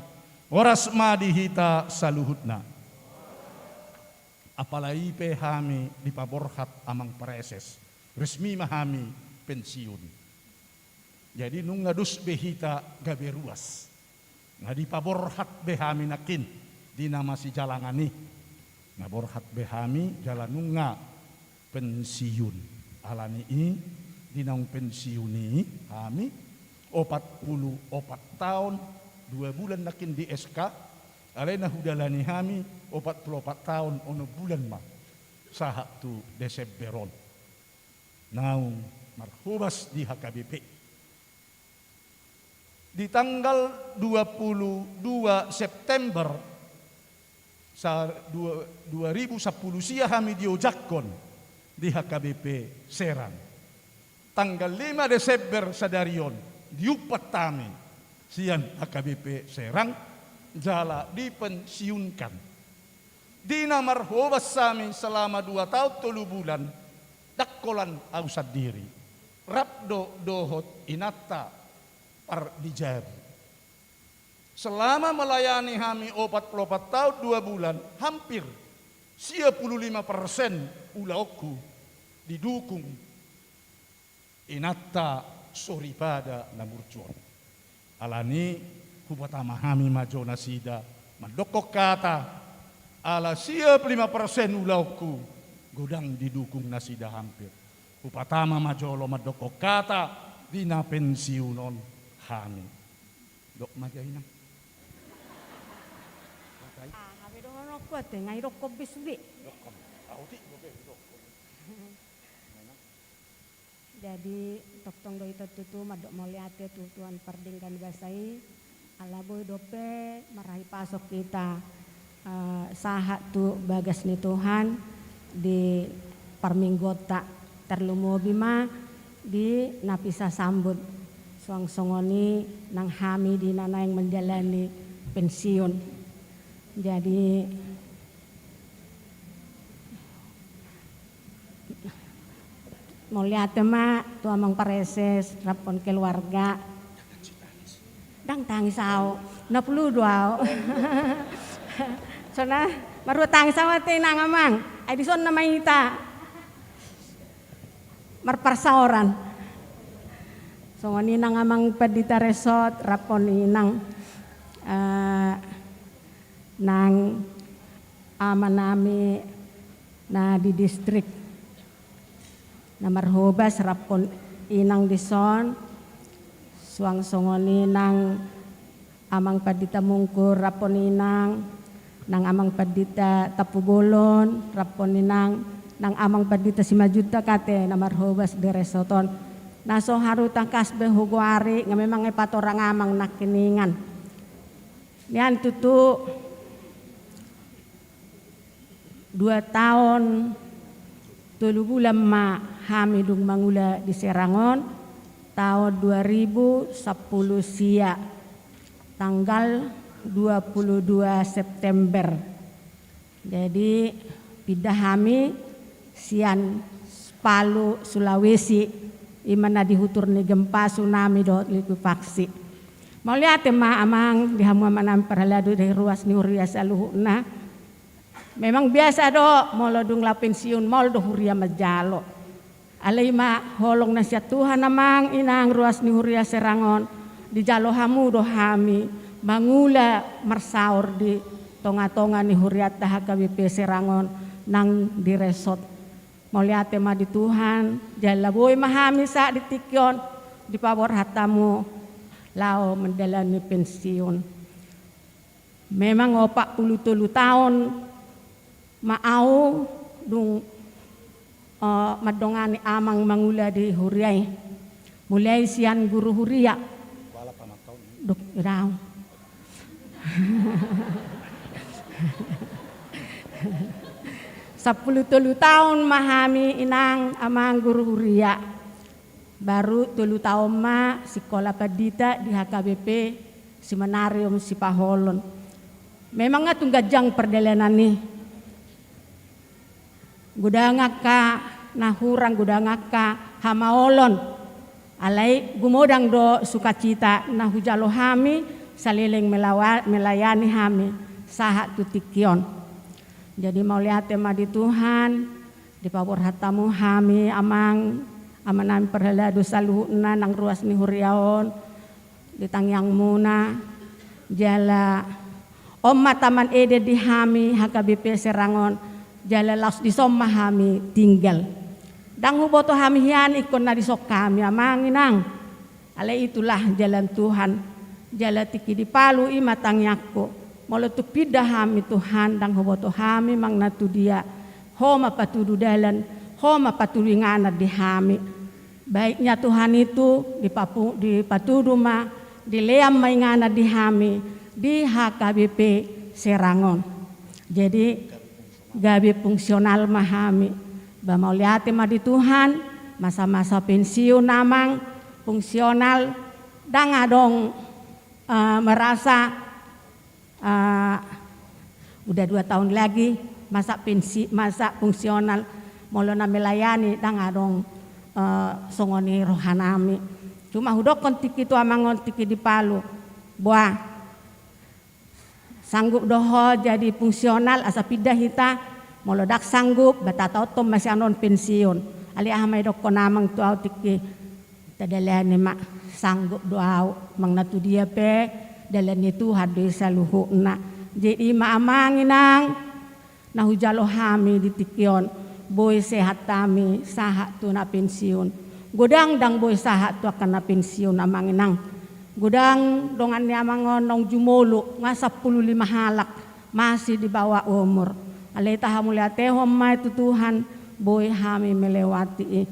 horas ma di hita saluhutna. Apala i pe hami dipaborhat amang praeses, resmi ma hami pensiun. Jadi nunga dos be hita gabe ruas. Nga dipaborhat be hami nangkin di na masijalangan i. Nga borhat be hami jala nunga pensiun. Alani i di naung pensiun i hami opat pulu opat taon dua bulan nangkin di S K. Alai na hudalani hami opat pulu opat taon onom bulan ma sahat tu Desember on. Naung marhobas di H K B P. Di tanggal dua pulu dua September sa-, dua, dua ribu sampulu sia hami diojakhon di H K B P Serang. Tanggal lima Desember sadari on diumpat hami sian H K B P Serang jala dipensiunkan. Di na marhobas hami selama dua taon tolu bulan, ndang holan au sandiri. Rap do dohot inanta pardijabu. Selama melayani hami opat pulu opat taon dua bulan, hampir sia pulu lima persen ulaonku didukung inanta soripada na burju on. Alani hupatama hami ma jo nasida mandokkon hata, ala sia pulu lima persen ulaonku godang didukung nasida hampir. Hupatama ma jolo mandokkon hata di na pensiun on hami. Dok ma ja inang. Ah, hape dohononku ate, nga idokkon be sude. Dokkon. Au ti dope dokkon. Jadi tongtong do hita tutu mandok mauliate tu Tuhan pardenggan basa i. Ala boi dope marhahi pasok hita, eh, sahat tu bagas ni Tuhan di parmingguonta, tarlumobi ma di na pisasambut suang songon i nang hami di na naeng menjalani pensiun. Jadi mauliate ma tu amang praeses rap on keluarga. Ndang tangis au, na pulu do au. Sonang marhua tangis au ate inang amang. Ai dison nama hita marparsaoran. Songon i nang amang pandita resort rap on inang, eh, nang amanami na di distrik na marhobas rap on inang dison, suang songon i nang amang pandita Mungkur rap on inang, nang amang pandita Tampubolon rap on inang, nang amang pandita Simanjuntak ate na marhobas di resort on. Na so haru tangkas be hugoari, nga memang e patorang amang nangkiningan. Nian tutu dua taon tolu bulan ma hami dung mangula di Serang on, taon dua ribu sampulu sia, tanggal dua pulu dua September. Jadi pindah hami sian Palu, Sulawesi, i ma na di hutur ni gempa, tsunami dohot likuifaksi. Mauliate ma amang di hamu amanami parhalado di ruas ni huria saluhutna. Memang biasa do molo dung laho pensiun maol do huria manjalo. Alai ma holong na sian Tuhan amang inang ruas ni huria Serang on, dijalo hamu do hami mangula marsaor di tonga-tonga ni hurianta H K B P Serang on nang di resort. Mauliate ma di Tuhan, jala boi ma hami sahat di tingki on dipaborhat hamu laho menjalani pensiun. Memang opat pulu tolu taon ma au dung O, mandongani amang mangula di huria i. Mulai sian guru huria. Duk, irau. Sampulu tolu taon ma hami inang amang guru huria. Baru tolu taon ma sikola pandita di H K B P Seminarium Sipaholon. Memang nga tung ganjang pardalanan i. Godang angka na hurang, godang angka hamaolon. Alai gumodang do sukacita na hujalo hami saleleng melawa-, melayani hami sahat tu tingki on. Jadi mauliate ma di Tuhan, dipaborhat hamu hami amang, amanami parhalado saluhutna nang ruas ni huria on, di tangiangmuna, jala on ma Taman Eden di hami H K B P Serang on, jala laos dison ma hami tinggal. Ndang huboto hami hian ingkon na dison hami amang inang. Alai itulah jalan Tuhan. Jala tingki dipalu i ma tangiangku. Molo tung pinda hami Tuhan, ndang huboto hami manang na tu dia. Ho ma patudu dalan, ho ma patudu inganan di hami. Baiknya Tuhan itu dipapu-, dipatudu ma, dilean ma inganan di hami di H K B P Serang on. Jadi gabe fungsional ma hami. Ba mauliate ma di Tuhan, masa-masa pensiun amang, fungsional, ndang adong, eh, merasa Ah, udah dua tahun lagi, masa pensi-, masa fungsional, molo na melayani, ndang adong, eh, songon i rohanami. Cuma hudokkon tingki tu amang on tingki dipalu. Boa, sanggup do ho jadi fungsional asa pinda hita, molo ndang sanggup, ba tataothon ma sian on pensiun. Alai aha ma didokkon amang tu au tingki. Tadalani ma, sanggup do au, manang na tu dia pe, dalan ni Tuhan do i saluhutna. Jadi i ma amang inang, na hujalo hami di tingki on, boi sehat hami, sahat tu na pensiun. Godang ndang boi sahat tu angka na pensiun amang inang. Godang dongan ni amang on naung jumolo, nga sampulu lima halak. Masih di bawah umur. Alai tahamauliatehon ma i tu Tuhan, boi hami melewati i.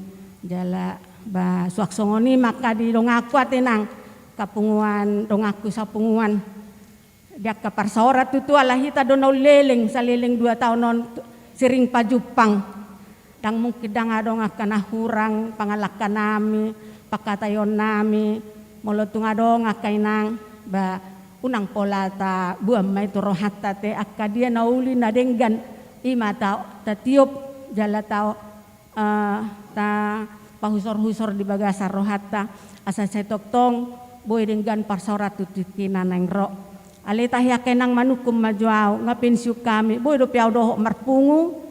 Jala, ba, suang songon i ma angka di donganku ate nang, angka punguan, donganku sapunguan. Di angka parsaoran tutu ala hita do na umleleng, saleleng dua taon on tu-, sering pajumpang. Ndang mungkin ndang adong angka na hurang pangalangkanami, pangkataionnami, molo tung adong angka inang, ba, unang pola taboan ma i tu rohanta ate, angka dia na uli na denggan, i ma ta-, tatiop, jala ta-, eh, tapahusor-husor di bagasan rohanta, asa sai tongtong, boi denggan parsaoran tu tingkina naeng ro. Alai tahe angka inang manungkun ma jo au, nga pensiun hami, boi dope au dohot marpungu.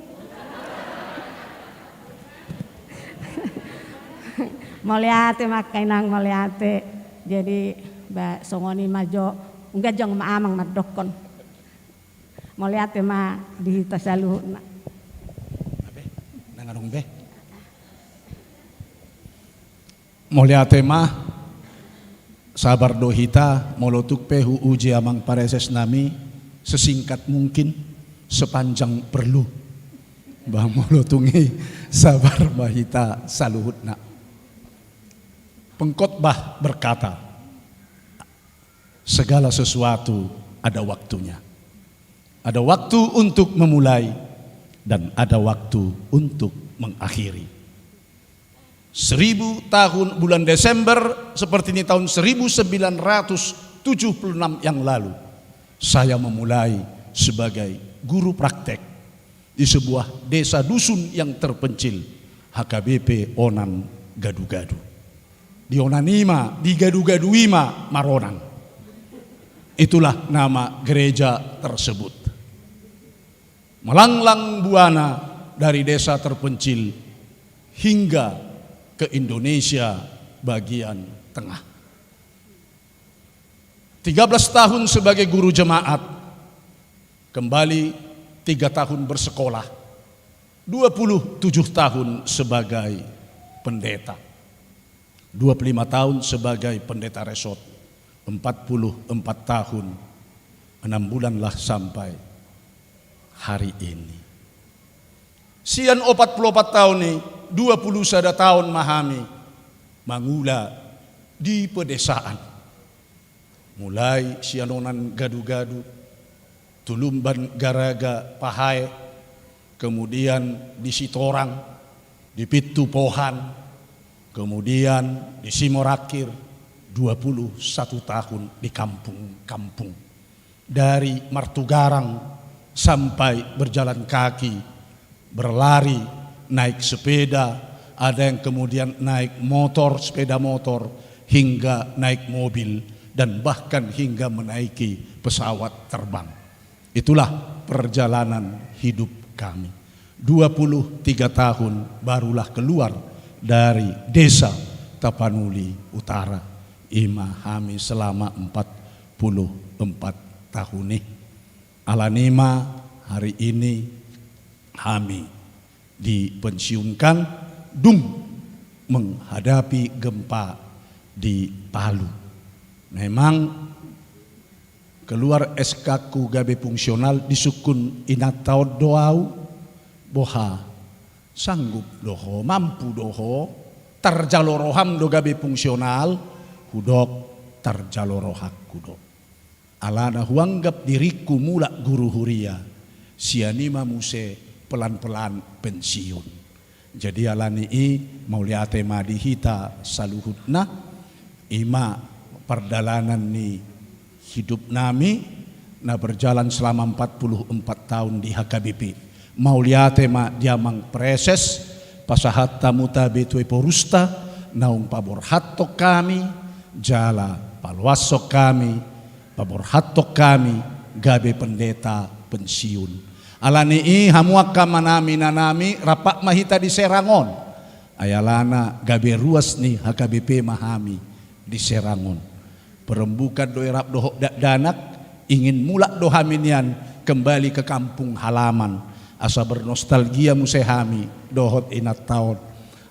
Mauliate ma angka inang, mauliate. Jadi, ba, songon i ma jo, ungga jong ma amang mandokkon. Mauliate ma di hita saluhutna. Abe, ndang adong be. Mauliate ma, sabar do hita, molo tung pe huuji amang pareses nami, sesingkat mungkin, sepanjang perlu. Ba molo tung i, sabar ma hita saluhutna. Pengkhotbah berkata, segala sesuatu ada waktunya. Ada waktu untuk memulai dan ada waktu untuk mengakhiri. Seribu tahun bulan Desember seperti ini tahun seribu sembilan ratus tujuh puluh enam yang lalu, saya memulai sebagai guru praktek di sebuah desa dusun yang terpencil, H K B P Onan Gadu-gadu. Di Onan i ma, di Gadu-gadu i ma maronan. Itulah nama gereja tersebut. Melanglang buana dari desa terpencil hingga ke Indonesia bagian tengah. Tiga belas tahun sebagai guru jemaat, kembali tiga tahun bersekolah, dua puluh tujuh tahun sebagai pendeta, dua puluh lima tahun sebagai pendeta resort, empat puluh empat tahun, enam bulanlah sampai hari ini. Sian opat pulu opat taon i, dua pulu sada taon ma hami mangula di pedesaan. Mulai sian onan Gadugadu, Tulumban Garaga Pahae, kemudian di Sitorang, di Pintu Pohan, kemudian di Simorangkir, dua pulu satu tahun di kampung-kampung. Dari Martugarang sampai berjalan kaki, berlari, naik sepeda, ada yang kemudian naik motor, sepeda motor, hingga naik mobil, dan bahkan hingga menaiki pesawat terbang. Itulah perjalanan hidup kami. Dua puluh tiga tahun barulah keluar dari desa Tapanuli Utara. I ma hami selama empat puluh empat tahun i. Alani i ma hari ini hami dipensiunkan dung menghadapi gempa di Palu. Memang keluar S K-ku gabe fungsional, disungkun inanta on do au, boha, sanggup do ho, mampu do ho, tarjalo roham do gabe fungsional? Hudok, tarjalo rohangku do. Alana huanggap diringku mulak guru huria, sian i ma muse pelan-pelan pensiun. Jadi alani i mauliate ma di hita saluhutna, i ma pardalanan ni hidupnami na berjalan selama empat puluh empat tahun di H K B P. Mauliate ma di amang preses, pasahat hamu tabe tu eporusta, naung paborhathon hami, jala paloashon hami, paborhathon hami gabe pendeta pensiun. Alani i hamu angka amanami inanami, rap ma hita di Serang on. Ai alana gabe ruas ni H K B P ma hami di Serang on. Perembukan do i rap dohot dakdanak, ingin mulak do hami nian kembali ke kampung halaman. Asa bernostalgia muse hami dohot inanta on.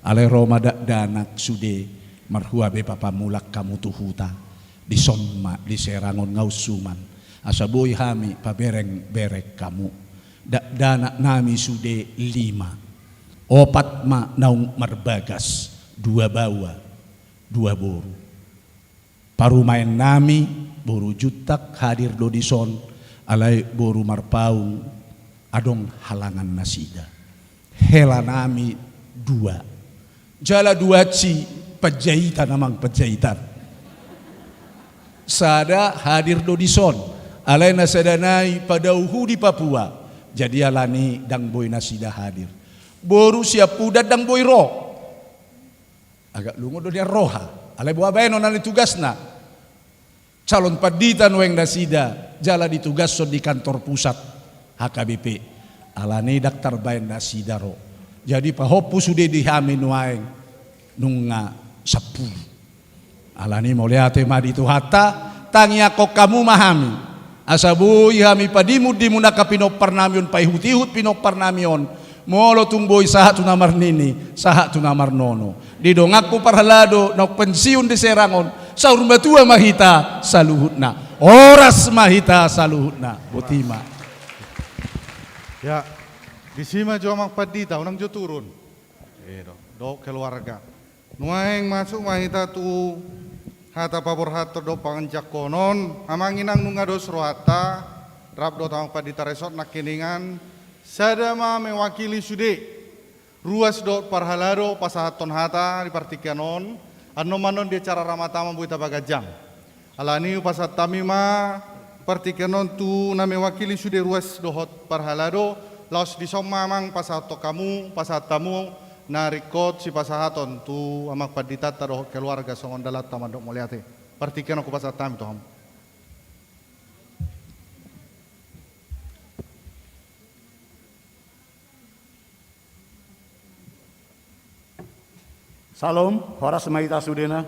Alai ro ma dakdanak sude marhua be pamulak hamu tu huta. Dison ma di Serang on, nga unsuman. Asa boi hami pabereng-bereng hamu. Dakdanaknami sude lima. Opat ma naung marbagas, dua baoa, dua boru. Parumaennami, boru Juntak, hadir do dison, alai boru Marpaung, adong halangan nasida. Helanami dua. Jala duansi Panjaitan, amang Panjaitan. Sada hadir do dison, alai na sada nai padao hu di Papua. Jadi alani i ndang boi nasida hadir. Boru Siampudan ndang boi ro. Agak lungun do nian roha. Alai boha baenon, alani tugasna calon pandita nuaeng nasida, jala ditugashon di kantor pusat H K B P. Alani i ndang tarbaen nasida ro. Jadi pahompu sude di hami nuaeng nunga sampulu. Alani i mauliate ma di Tuhanta, tangiangkon hamu ma hami. Asa boi hami padimun-dimun angka pinomparnami on, paihut-ihut pinomparnami on. Molo tung boi sahat tu na marnini, sahat tu na marnono. Di donganku parhalado naung pensiun di Serang on, saur matua ma hita saluhutna. Horas ma hita saluhutna. Boti ma. Ya, disi ma jo amang pandita, unang jo turun. Edo, dohot keluarga. Nuaeng masuk ma hita tu hata paborhathon dohot panganjangkonon. Amang inang, nunga dos rohanta, rap dohot amang pandita resort nangkiningan, sada ma mewakili sude ruas dohot parhalado pasahathon hata di partingkian on. Annon ma annon di acara Ramatama boi tapaganjang. Alani i hupasahat hami ma partingkian on tu na mewakili sude ruas dohot parhalado, laos dison ma amang pasahathon hamu, pasahat hamu na ringkot sipasahaton tu amang panditanta dohot keluarga songon dalanta mandok mauliate. Partingkian on hupasahat hami tu hamu. Salom, horas ma hita sudena.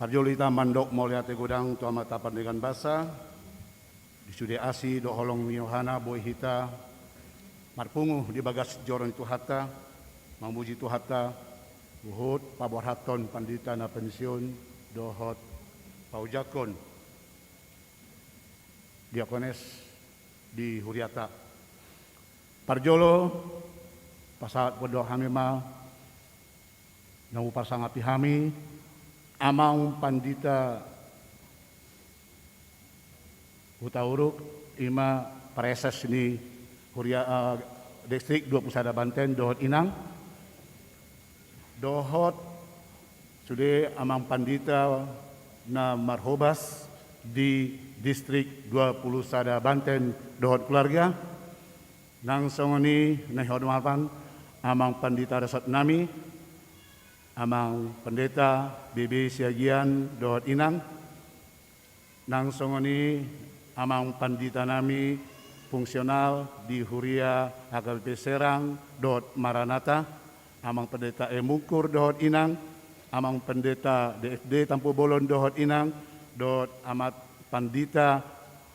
Parjolo hita mandok mauliate godang tu Amanta Pardenggan Basa, di sude asi dohot holong ni rohana boi hita marpungu di bagas joro ni Tuhanta, mamuji Tuhanta, huhut paborhathon pandita na pensiun dohot paujangkon diakones di huriata. Parjolo, pasahat pandok hami ma na huparsangapi hami Amang Pandita Hutauruk, ima praeses ni huria, eh, distrik dua puluh sada Banten dohot inang, dohot sude Amang Pandita na marhobas di distrik dua puluh sada Banten dohot keluarga. Nang songon i na hinaholongan Amang Pandita resort nami, Amang Pendeta B B Siagian dohot inang. Nang songon i Amang Pandita nami fungsional di huria H K B P Serang dohot Maranatha, Amang Pendeta E Mungkur dohot inang, Amang Pendeta D F D Tampubolon dohot inang, dohot Amang Pandita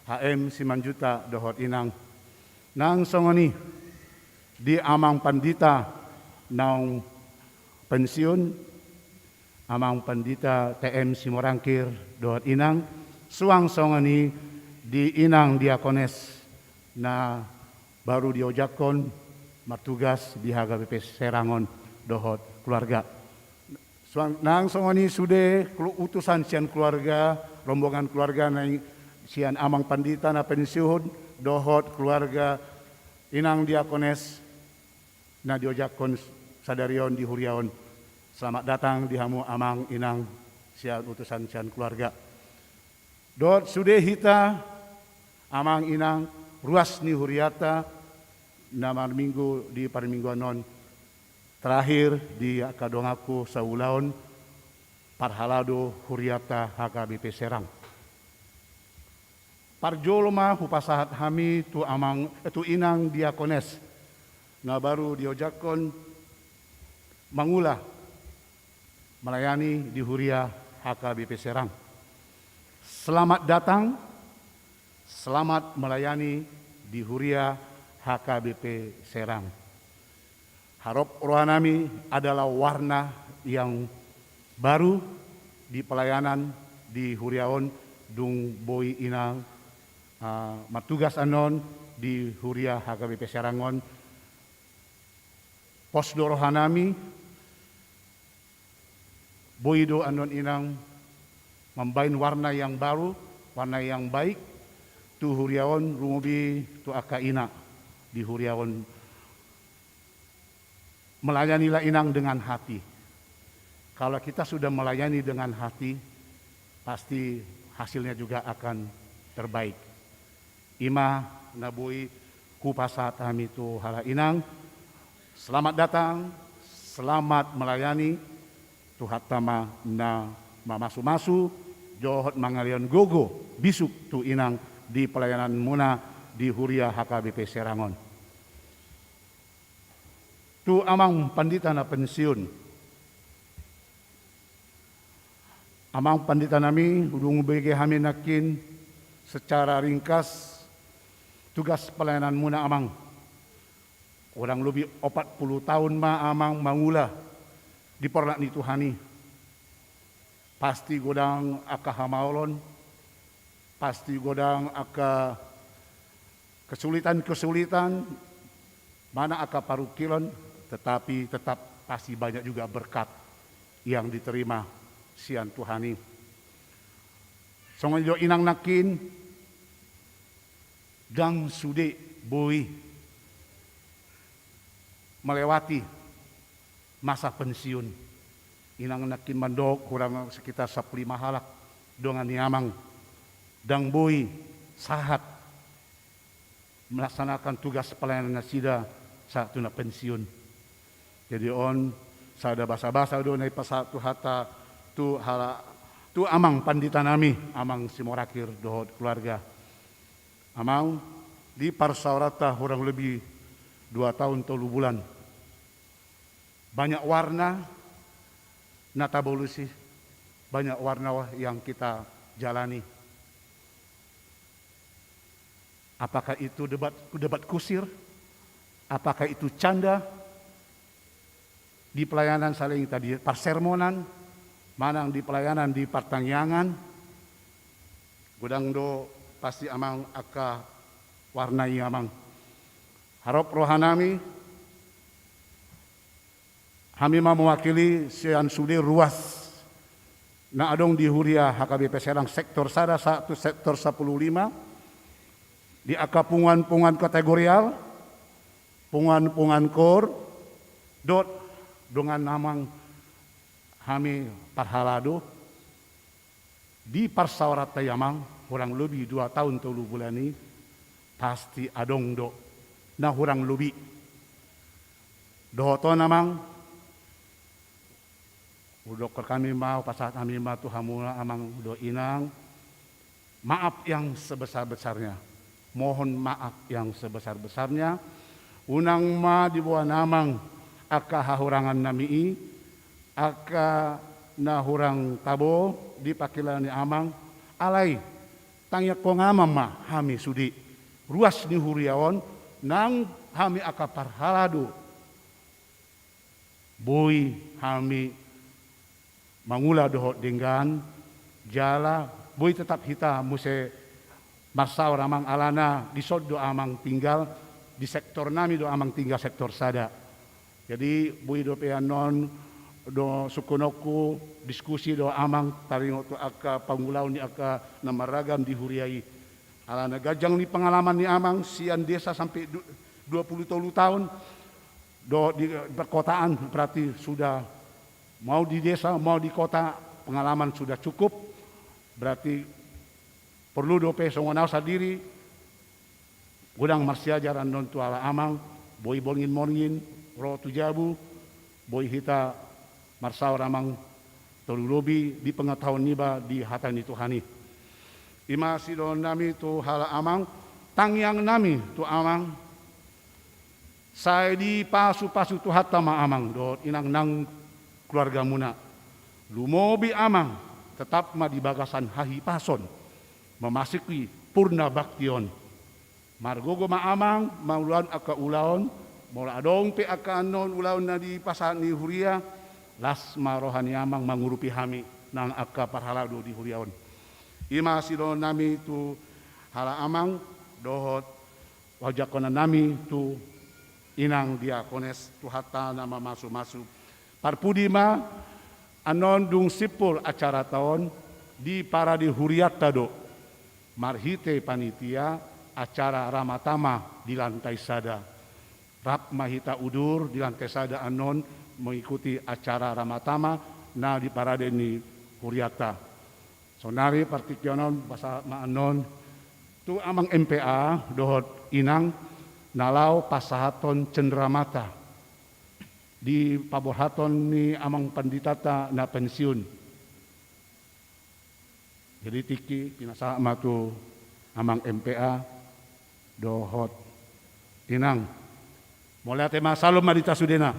H M Simanjuntak dohot inang. Nang songon i di Amang Pandita naung pensiun, Amang Pandita T M Simorangkir dohot inang, suang songon i di inang diakones na baru diojakhon martugas di H K B P Serang on dohot keluarga. Suang, nang songon i sude kelu-, utusan sian keluarga, rombongan keluarga na i-, sian Amang Pandita na pensiun dohot keluarga inang diakones na diojakhon sadari on di huria on. Selamat datang di hamu amang inang sian utusan sian keluarga. Dohot sude hita amang inang ruas ni huriata na marminggu di parmingguan on, terakhir di angka donganku saulaon, parhalado huriata H K B P Serang. Parjolo ma hupasahat hami tu amang, eh, tu inang diakones na baru diojakhon mangula melayani di huria H K B P Serang. Selamat datang, selamat melayani di huria H K B P Serang. Harap rohanami adalah warna yang baru di pelayanan di huria on, dung boi inang, ah, martugas annon di huria H K B P Serang on. Pos do rohanami, boi do annon inang mambahen warna yang baru, warna yang baik, tu huria on, rumobi tu angka ina di huria on. Melayanilah inang dengan hati. Kalau kita sudah melayani dengan hati, pasti hasilnya juga akan terbaik. Ima na boi hupasahat hami tu halak inang. Selamat datang, selamat melayani. Tuhanta ma na mamasumasu dohot mangalehon gogo bisuk tu inang di pelayananmuna di huria H K B P Serang on. Tu amang pandita na pensiun. Amang pandita nami, dung hubege hami nangkin secara ringkas tugas pelayananmuna amang. Kurang lebih opat puluh tahun ma amang mangula di porlak ni Tuhan i. Pasti godang angka hamaolon, pasti godang angka kesulitan-kesulitan, manang angka parungkilon, tetapi tetap pasti banyak juga berkat yang diterima sian Tuhan i. Songon i do inang nangkin, ndang sude boi melewati masa pensiun. Inang nangkin mandok kurang sekitar sampulu lima halak dongan ni amang. Ndang boi sahat melaksanakan tugas pelayanan nasida sahat tu na pensiun. Jadi on, sada basabasa do na hupasahat tu hata tu hala-, tu amang pandita nami, amang Simorangkir dohot keluarga. Amang, di parsaoranta kurang lebih dua tahun tolu bulan. Banyak warna na tabalusi, banyak warna yang kita jalani. Apakah itu debat, debat kusir? Apakah itu canda? Di pelayanan saleleng i, di parsermonan, manang di pelayanan di partangiangan, godang do pasti amang angka warna i amang. Harop rohanami, hami ma mewakili sian sude ruas na adong di huria H K B P Serang sektor sada sahat tu sektor sampulu lima, di angka punguan-punguan kategorial, punguan-punguan kor, dohot dongan amang hami parhalado, di parsaoranta i amang, hurang lobi dua taon tolu bulan i, pasti adong do na hurang lobi. Dohot on amang, hudokkon hami ma, hupasahat hami ma tu hamuna amang dohot inang, maaf yang sebesar-besarnya. Mohon maaf yang sebesar-besarnya. Unang ma diboan amang angka hahurangannami i, angka na hurang tabo di pangkilala ni amang, alai tangiangkon amang ma hami sude ruas ni huria on, nang hami angka parhalado boi hami mangula dohot denggan, jala boi tetap hita muse marsaor amang, alana dison do amang tinggal, di sektor nami do amang tinggal, sektor sada. Jadi boi dope annon do sungkunonku diskusi do amang taringot tu angka pangulaon ni angka na marragam di huria i. Alana ganjang ni pengalaman ni amang sian desa sampe du-, dua pulu tolu taon, do di perkotaan, berarti sudah, mau di desa mau di kota, pengalaman sudah cukup. Berarti porlu dope songon au sandiri godang marsiajar annon tu halak amang, boi borngin-borngin ro tu jabu, boi hita marsaor amang tolu lobi di pengetahuan niba di hata ni Tuhan i. I ma sidohononnami tu halak amang, tangiangnami tu amang, sai dipasu-pasu Tuhanta ma amang dohot inang nang keluargamuna. Lumobi amang, tetap ma di bagasan hahipason, memasuki purna bakti on. Margogo ma amang mangulahon angka ulaon, molo adong pe angka annon ulaon na dipasahat ni huria, las ma roha ni amang mangurupi hami nang angka parhalado di huria on. I ma sidohononnami tu halak amang dohot pajakononnami tu inang diakones, Tuhanta na mamasu-masu. Parpudi ma, annon dung simpul acaranta on, di parade hurianta do marhite panitia acara ramatama di lantai sada. Rap ma hita udur di lantai sada annon mengikuti acara ramatama na di parade ni hurianta. Saonari partingkian on pasahat ma annon tu amang M P A dohot inang na laho pasahathon cenderamata di paborhaton ni amang panditanta na pensiun. Jadi tingki pinasahat ma tu amang M P A dohot inang. Mauliate ma, salam ma di hita sudena.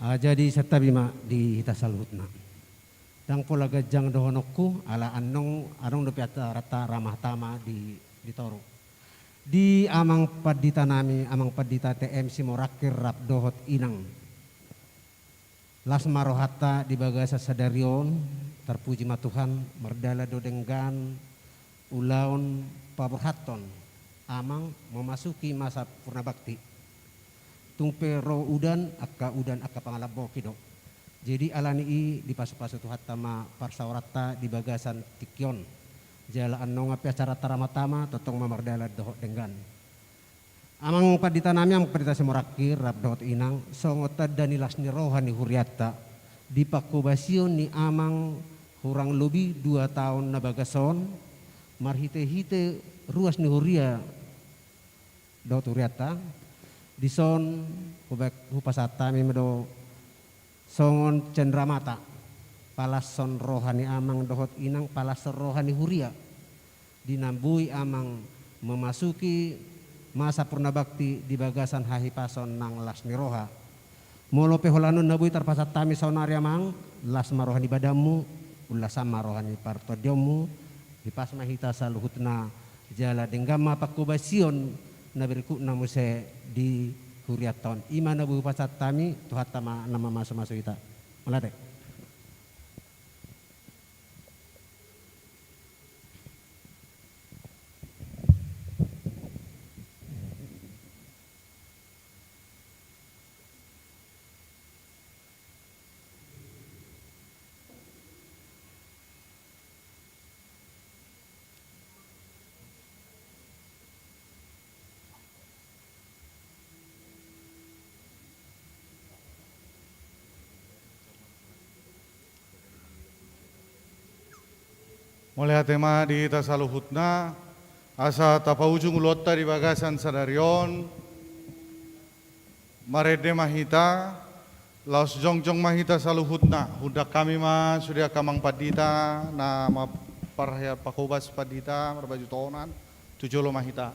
Ah, jadi santabi ma di hita saluhutna. Ndang pola ganjang dohononku, ala annon adong dope acaranta ramatama di, di toru. Di amang panditanami, amang pandita T M Simorangkir rap dohot inang. Las ma rohanta di bagasan sadari on, tarpuji ma Tuhan, mardalan do denggan ulaon paborhathon amang memasuki masa purna bakti. Tung pe ro udan, angka udan angka pangalamboki do. Jadi alani i dipasu-pasu Tuhanta ma parsaoranta di bagasan tingki on. Jala annon pe acaranta ramatama tongtong ma mardalan dohot denggan. Amang panditanami, amang pandita Simorangkir rap dohot inang, songon tanda ni las ni roha ni hurianta di panghobasion ni amang hurang lobi dua taon na bagas on, marhite-hite ruas ni huria dohot hurianta, dison huba-, hupasahat hami ma do songon cenderamata, palashon roha ni amang dohot inang, palashon roha ni huria. Di na boi amang memasuki masa purna bakti di bagasan hahipason nang las ni roha. Molo pe holan on na boi tarpasahat hami saonari amang, las ma roha ni badanmu, ulas ma roha ni partondionmu, hipas ma hita saluhutna jala denggan ma panghobasion na berikutna muse di hurianta on. I ma na boi hupasahat hami, Tuhanta ma na mamasu-masu hita. Mauliate. Mauliate ma di hita saluhutna, asa tapaujung ulaonta di bagasan sadari on. Marende ma hita, laos jongjong ma hita saluhutna. Huundang hami ma sude angka amang pandita na mamparhobas pandita marbaju tohonan, tu jolo ma hita.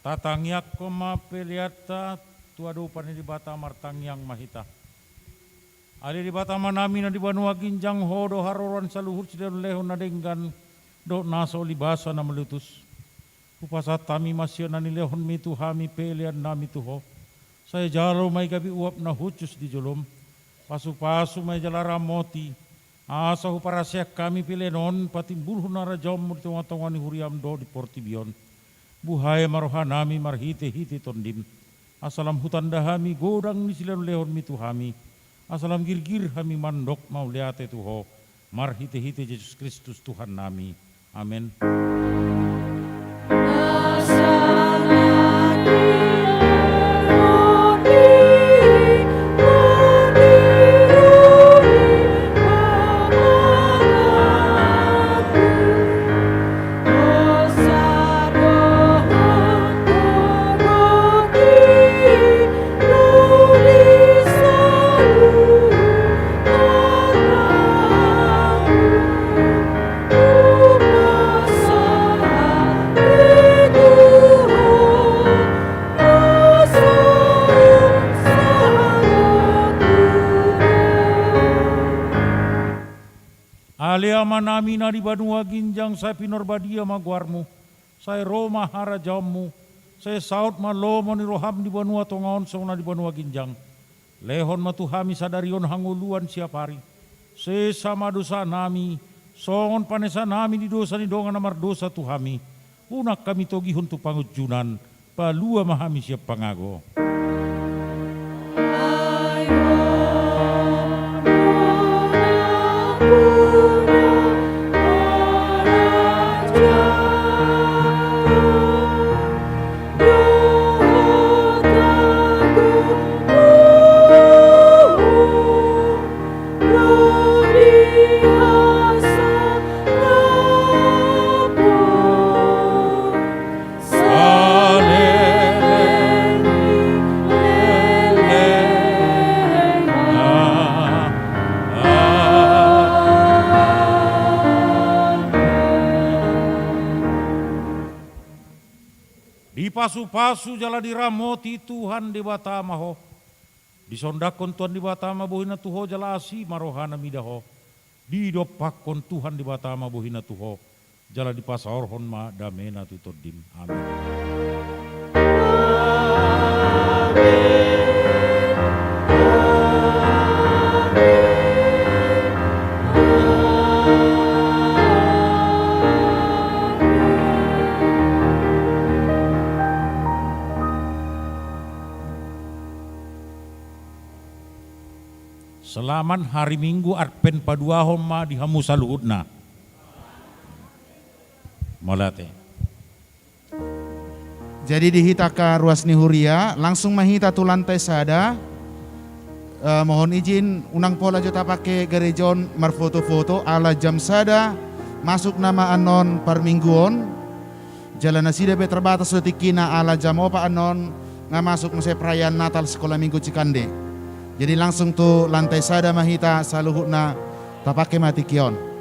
Tatangiangkon ma peleanta tu adopan ni Debata. Martangiang ma hita. Ale Debata Amanami na di banua ginjang, Ho do haroroan saluhut silehonlehon na denggan dohot na so ulibasa na maletus. Hupasahat hami ma sian na nilehonMi tu hami peleannami tu Ho. Sai jalo ma i gabe uap na hushus di joloM. Pasupasu ma i jala ramoti, asa huparaseang hami pelean on patimbulhon harajaonMu di tongatonga ni huriaM dohot di portibi on. Buhai ma rohanami marhitehite TondiM, asa lam hutanda hami godang ni silehonlehonMi tu hami, asa lam girgir hami mandok mauliate tu Ho, marhitehite Jesus Kristus Tuhannami. Amen. Ale Amanami na di banua ginjang, sai pinarbadia ma goarMu. Sai ro ma harajaonMu. Sai saut ma lomo ni rohaM di banua tonga on songon na di banua ginjang. Lehon ma tu hami sadari on hangoluan siapari. Sesa ma dosanami, songon panesanami di dosa ni dongan na mardosa tu hami. Unang hami togihon tu pangunjunan, palua ma hami sian pangago. Dipasupasu jala diramoti Tuhan Debata ma ho. Disondangkon Tuhan Debata ma bohina tu ho jala asi ma rohana mida ho. Didompakkon Tuhan Debata ma bohina tu ho jala dipasaorhon ma damena tu tondim. Amen. Selamat hari Minggu, Advent paduahon ma di hamu saluhutna. Mauliate. Jadi di hita angka ruas ni huria, langsung ma hita tu lantai sada. Eh, mohon izin, unang pola jo tapake gareja on marfoto-foto, ala jam sada masuk nama annon parmingguon. Jala nasida pe terbatas do tingkina, ala jam opat annon nga masuk muse perayaan Natal Sekolah Minggu Cikande. Jadi langsung tu lantai sada ma hita saluhutna, tapake ma tingki on.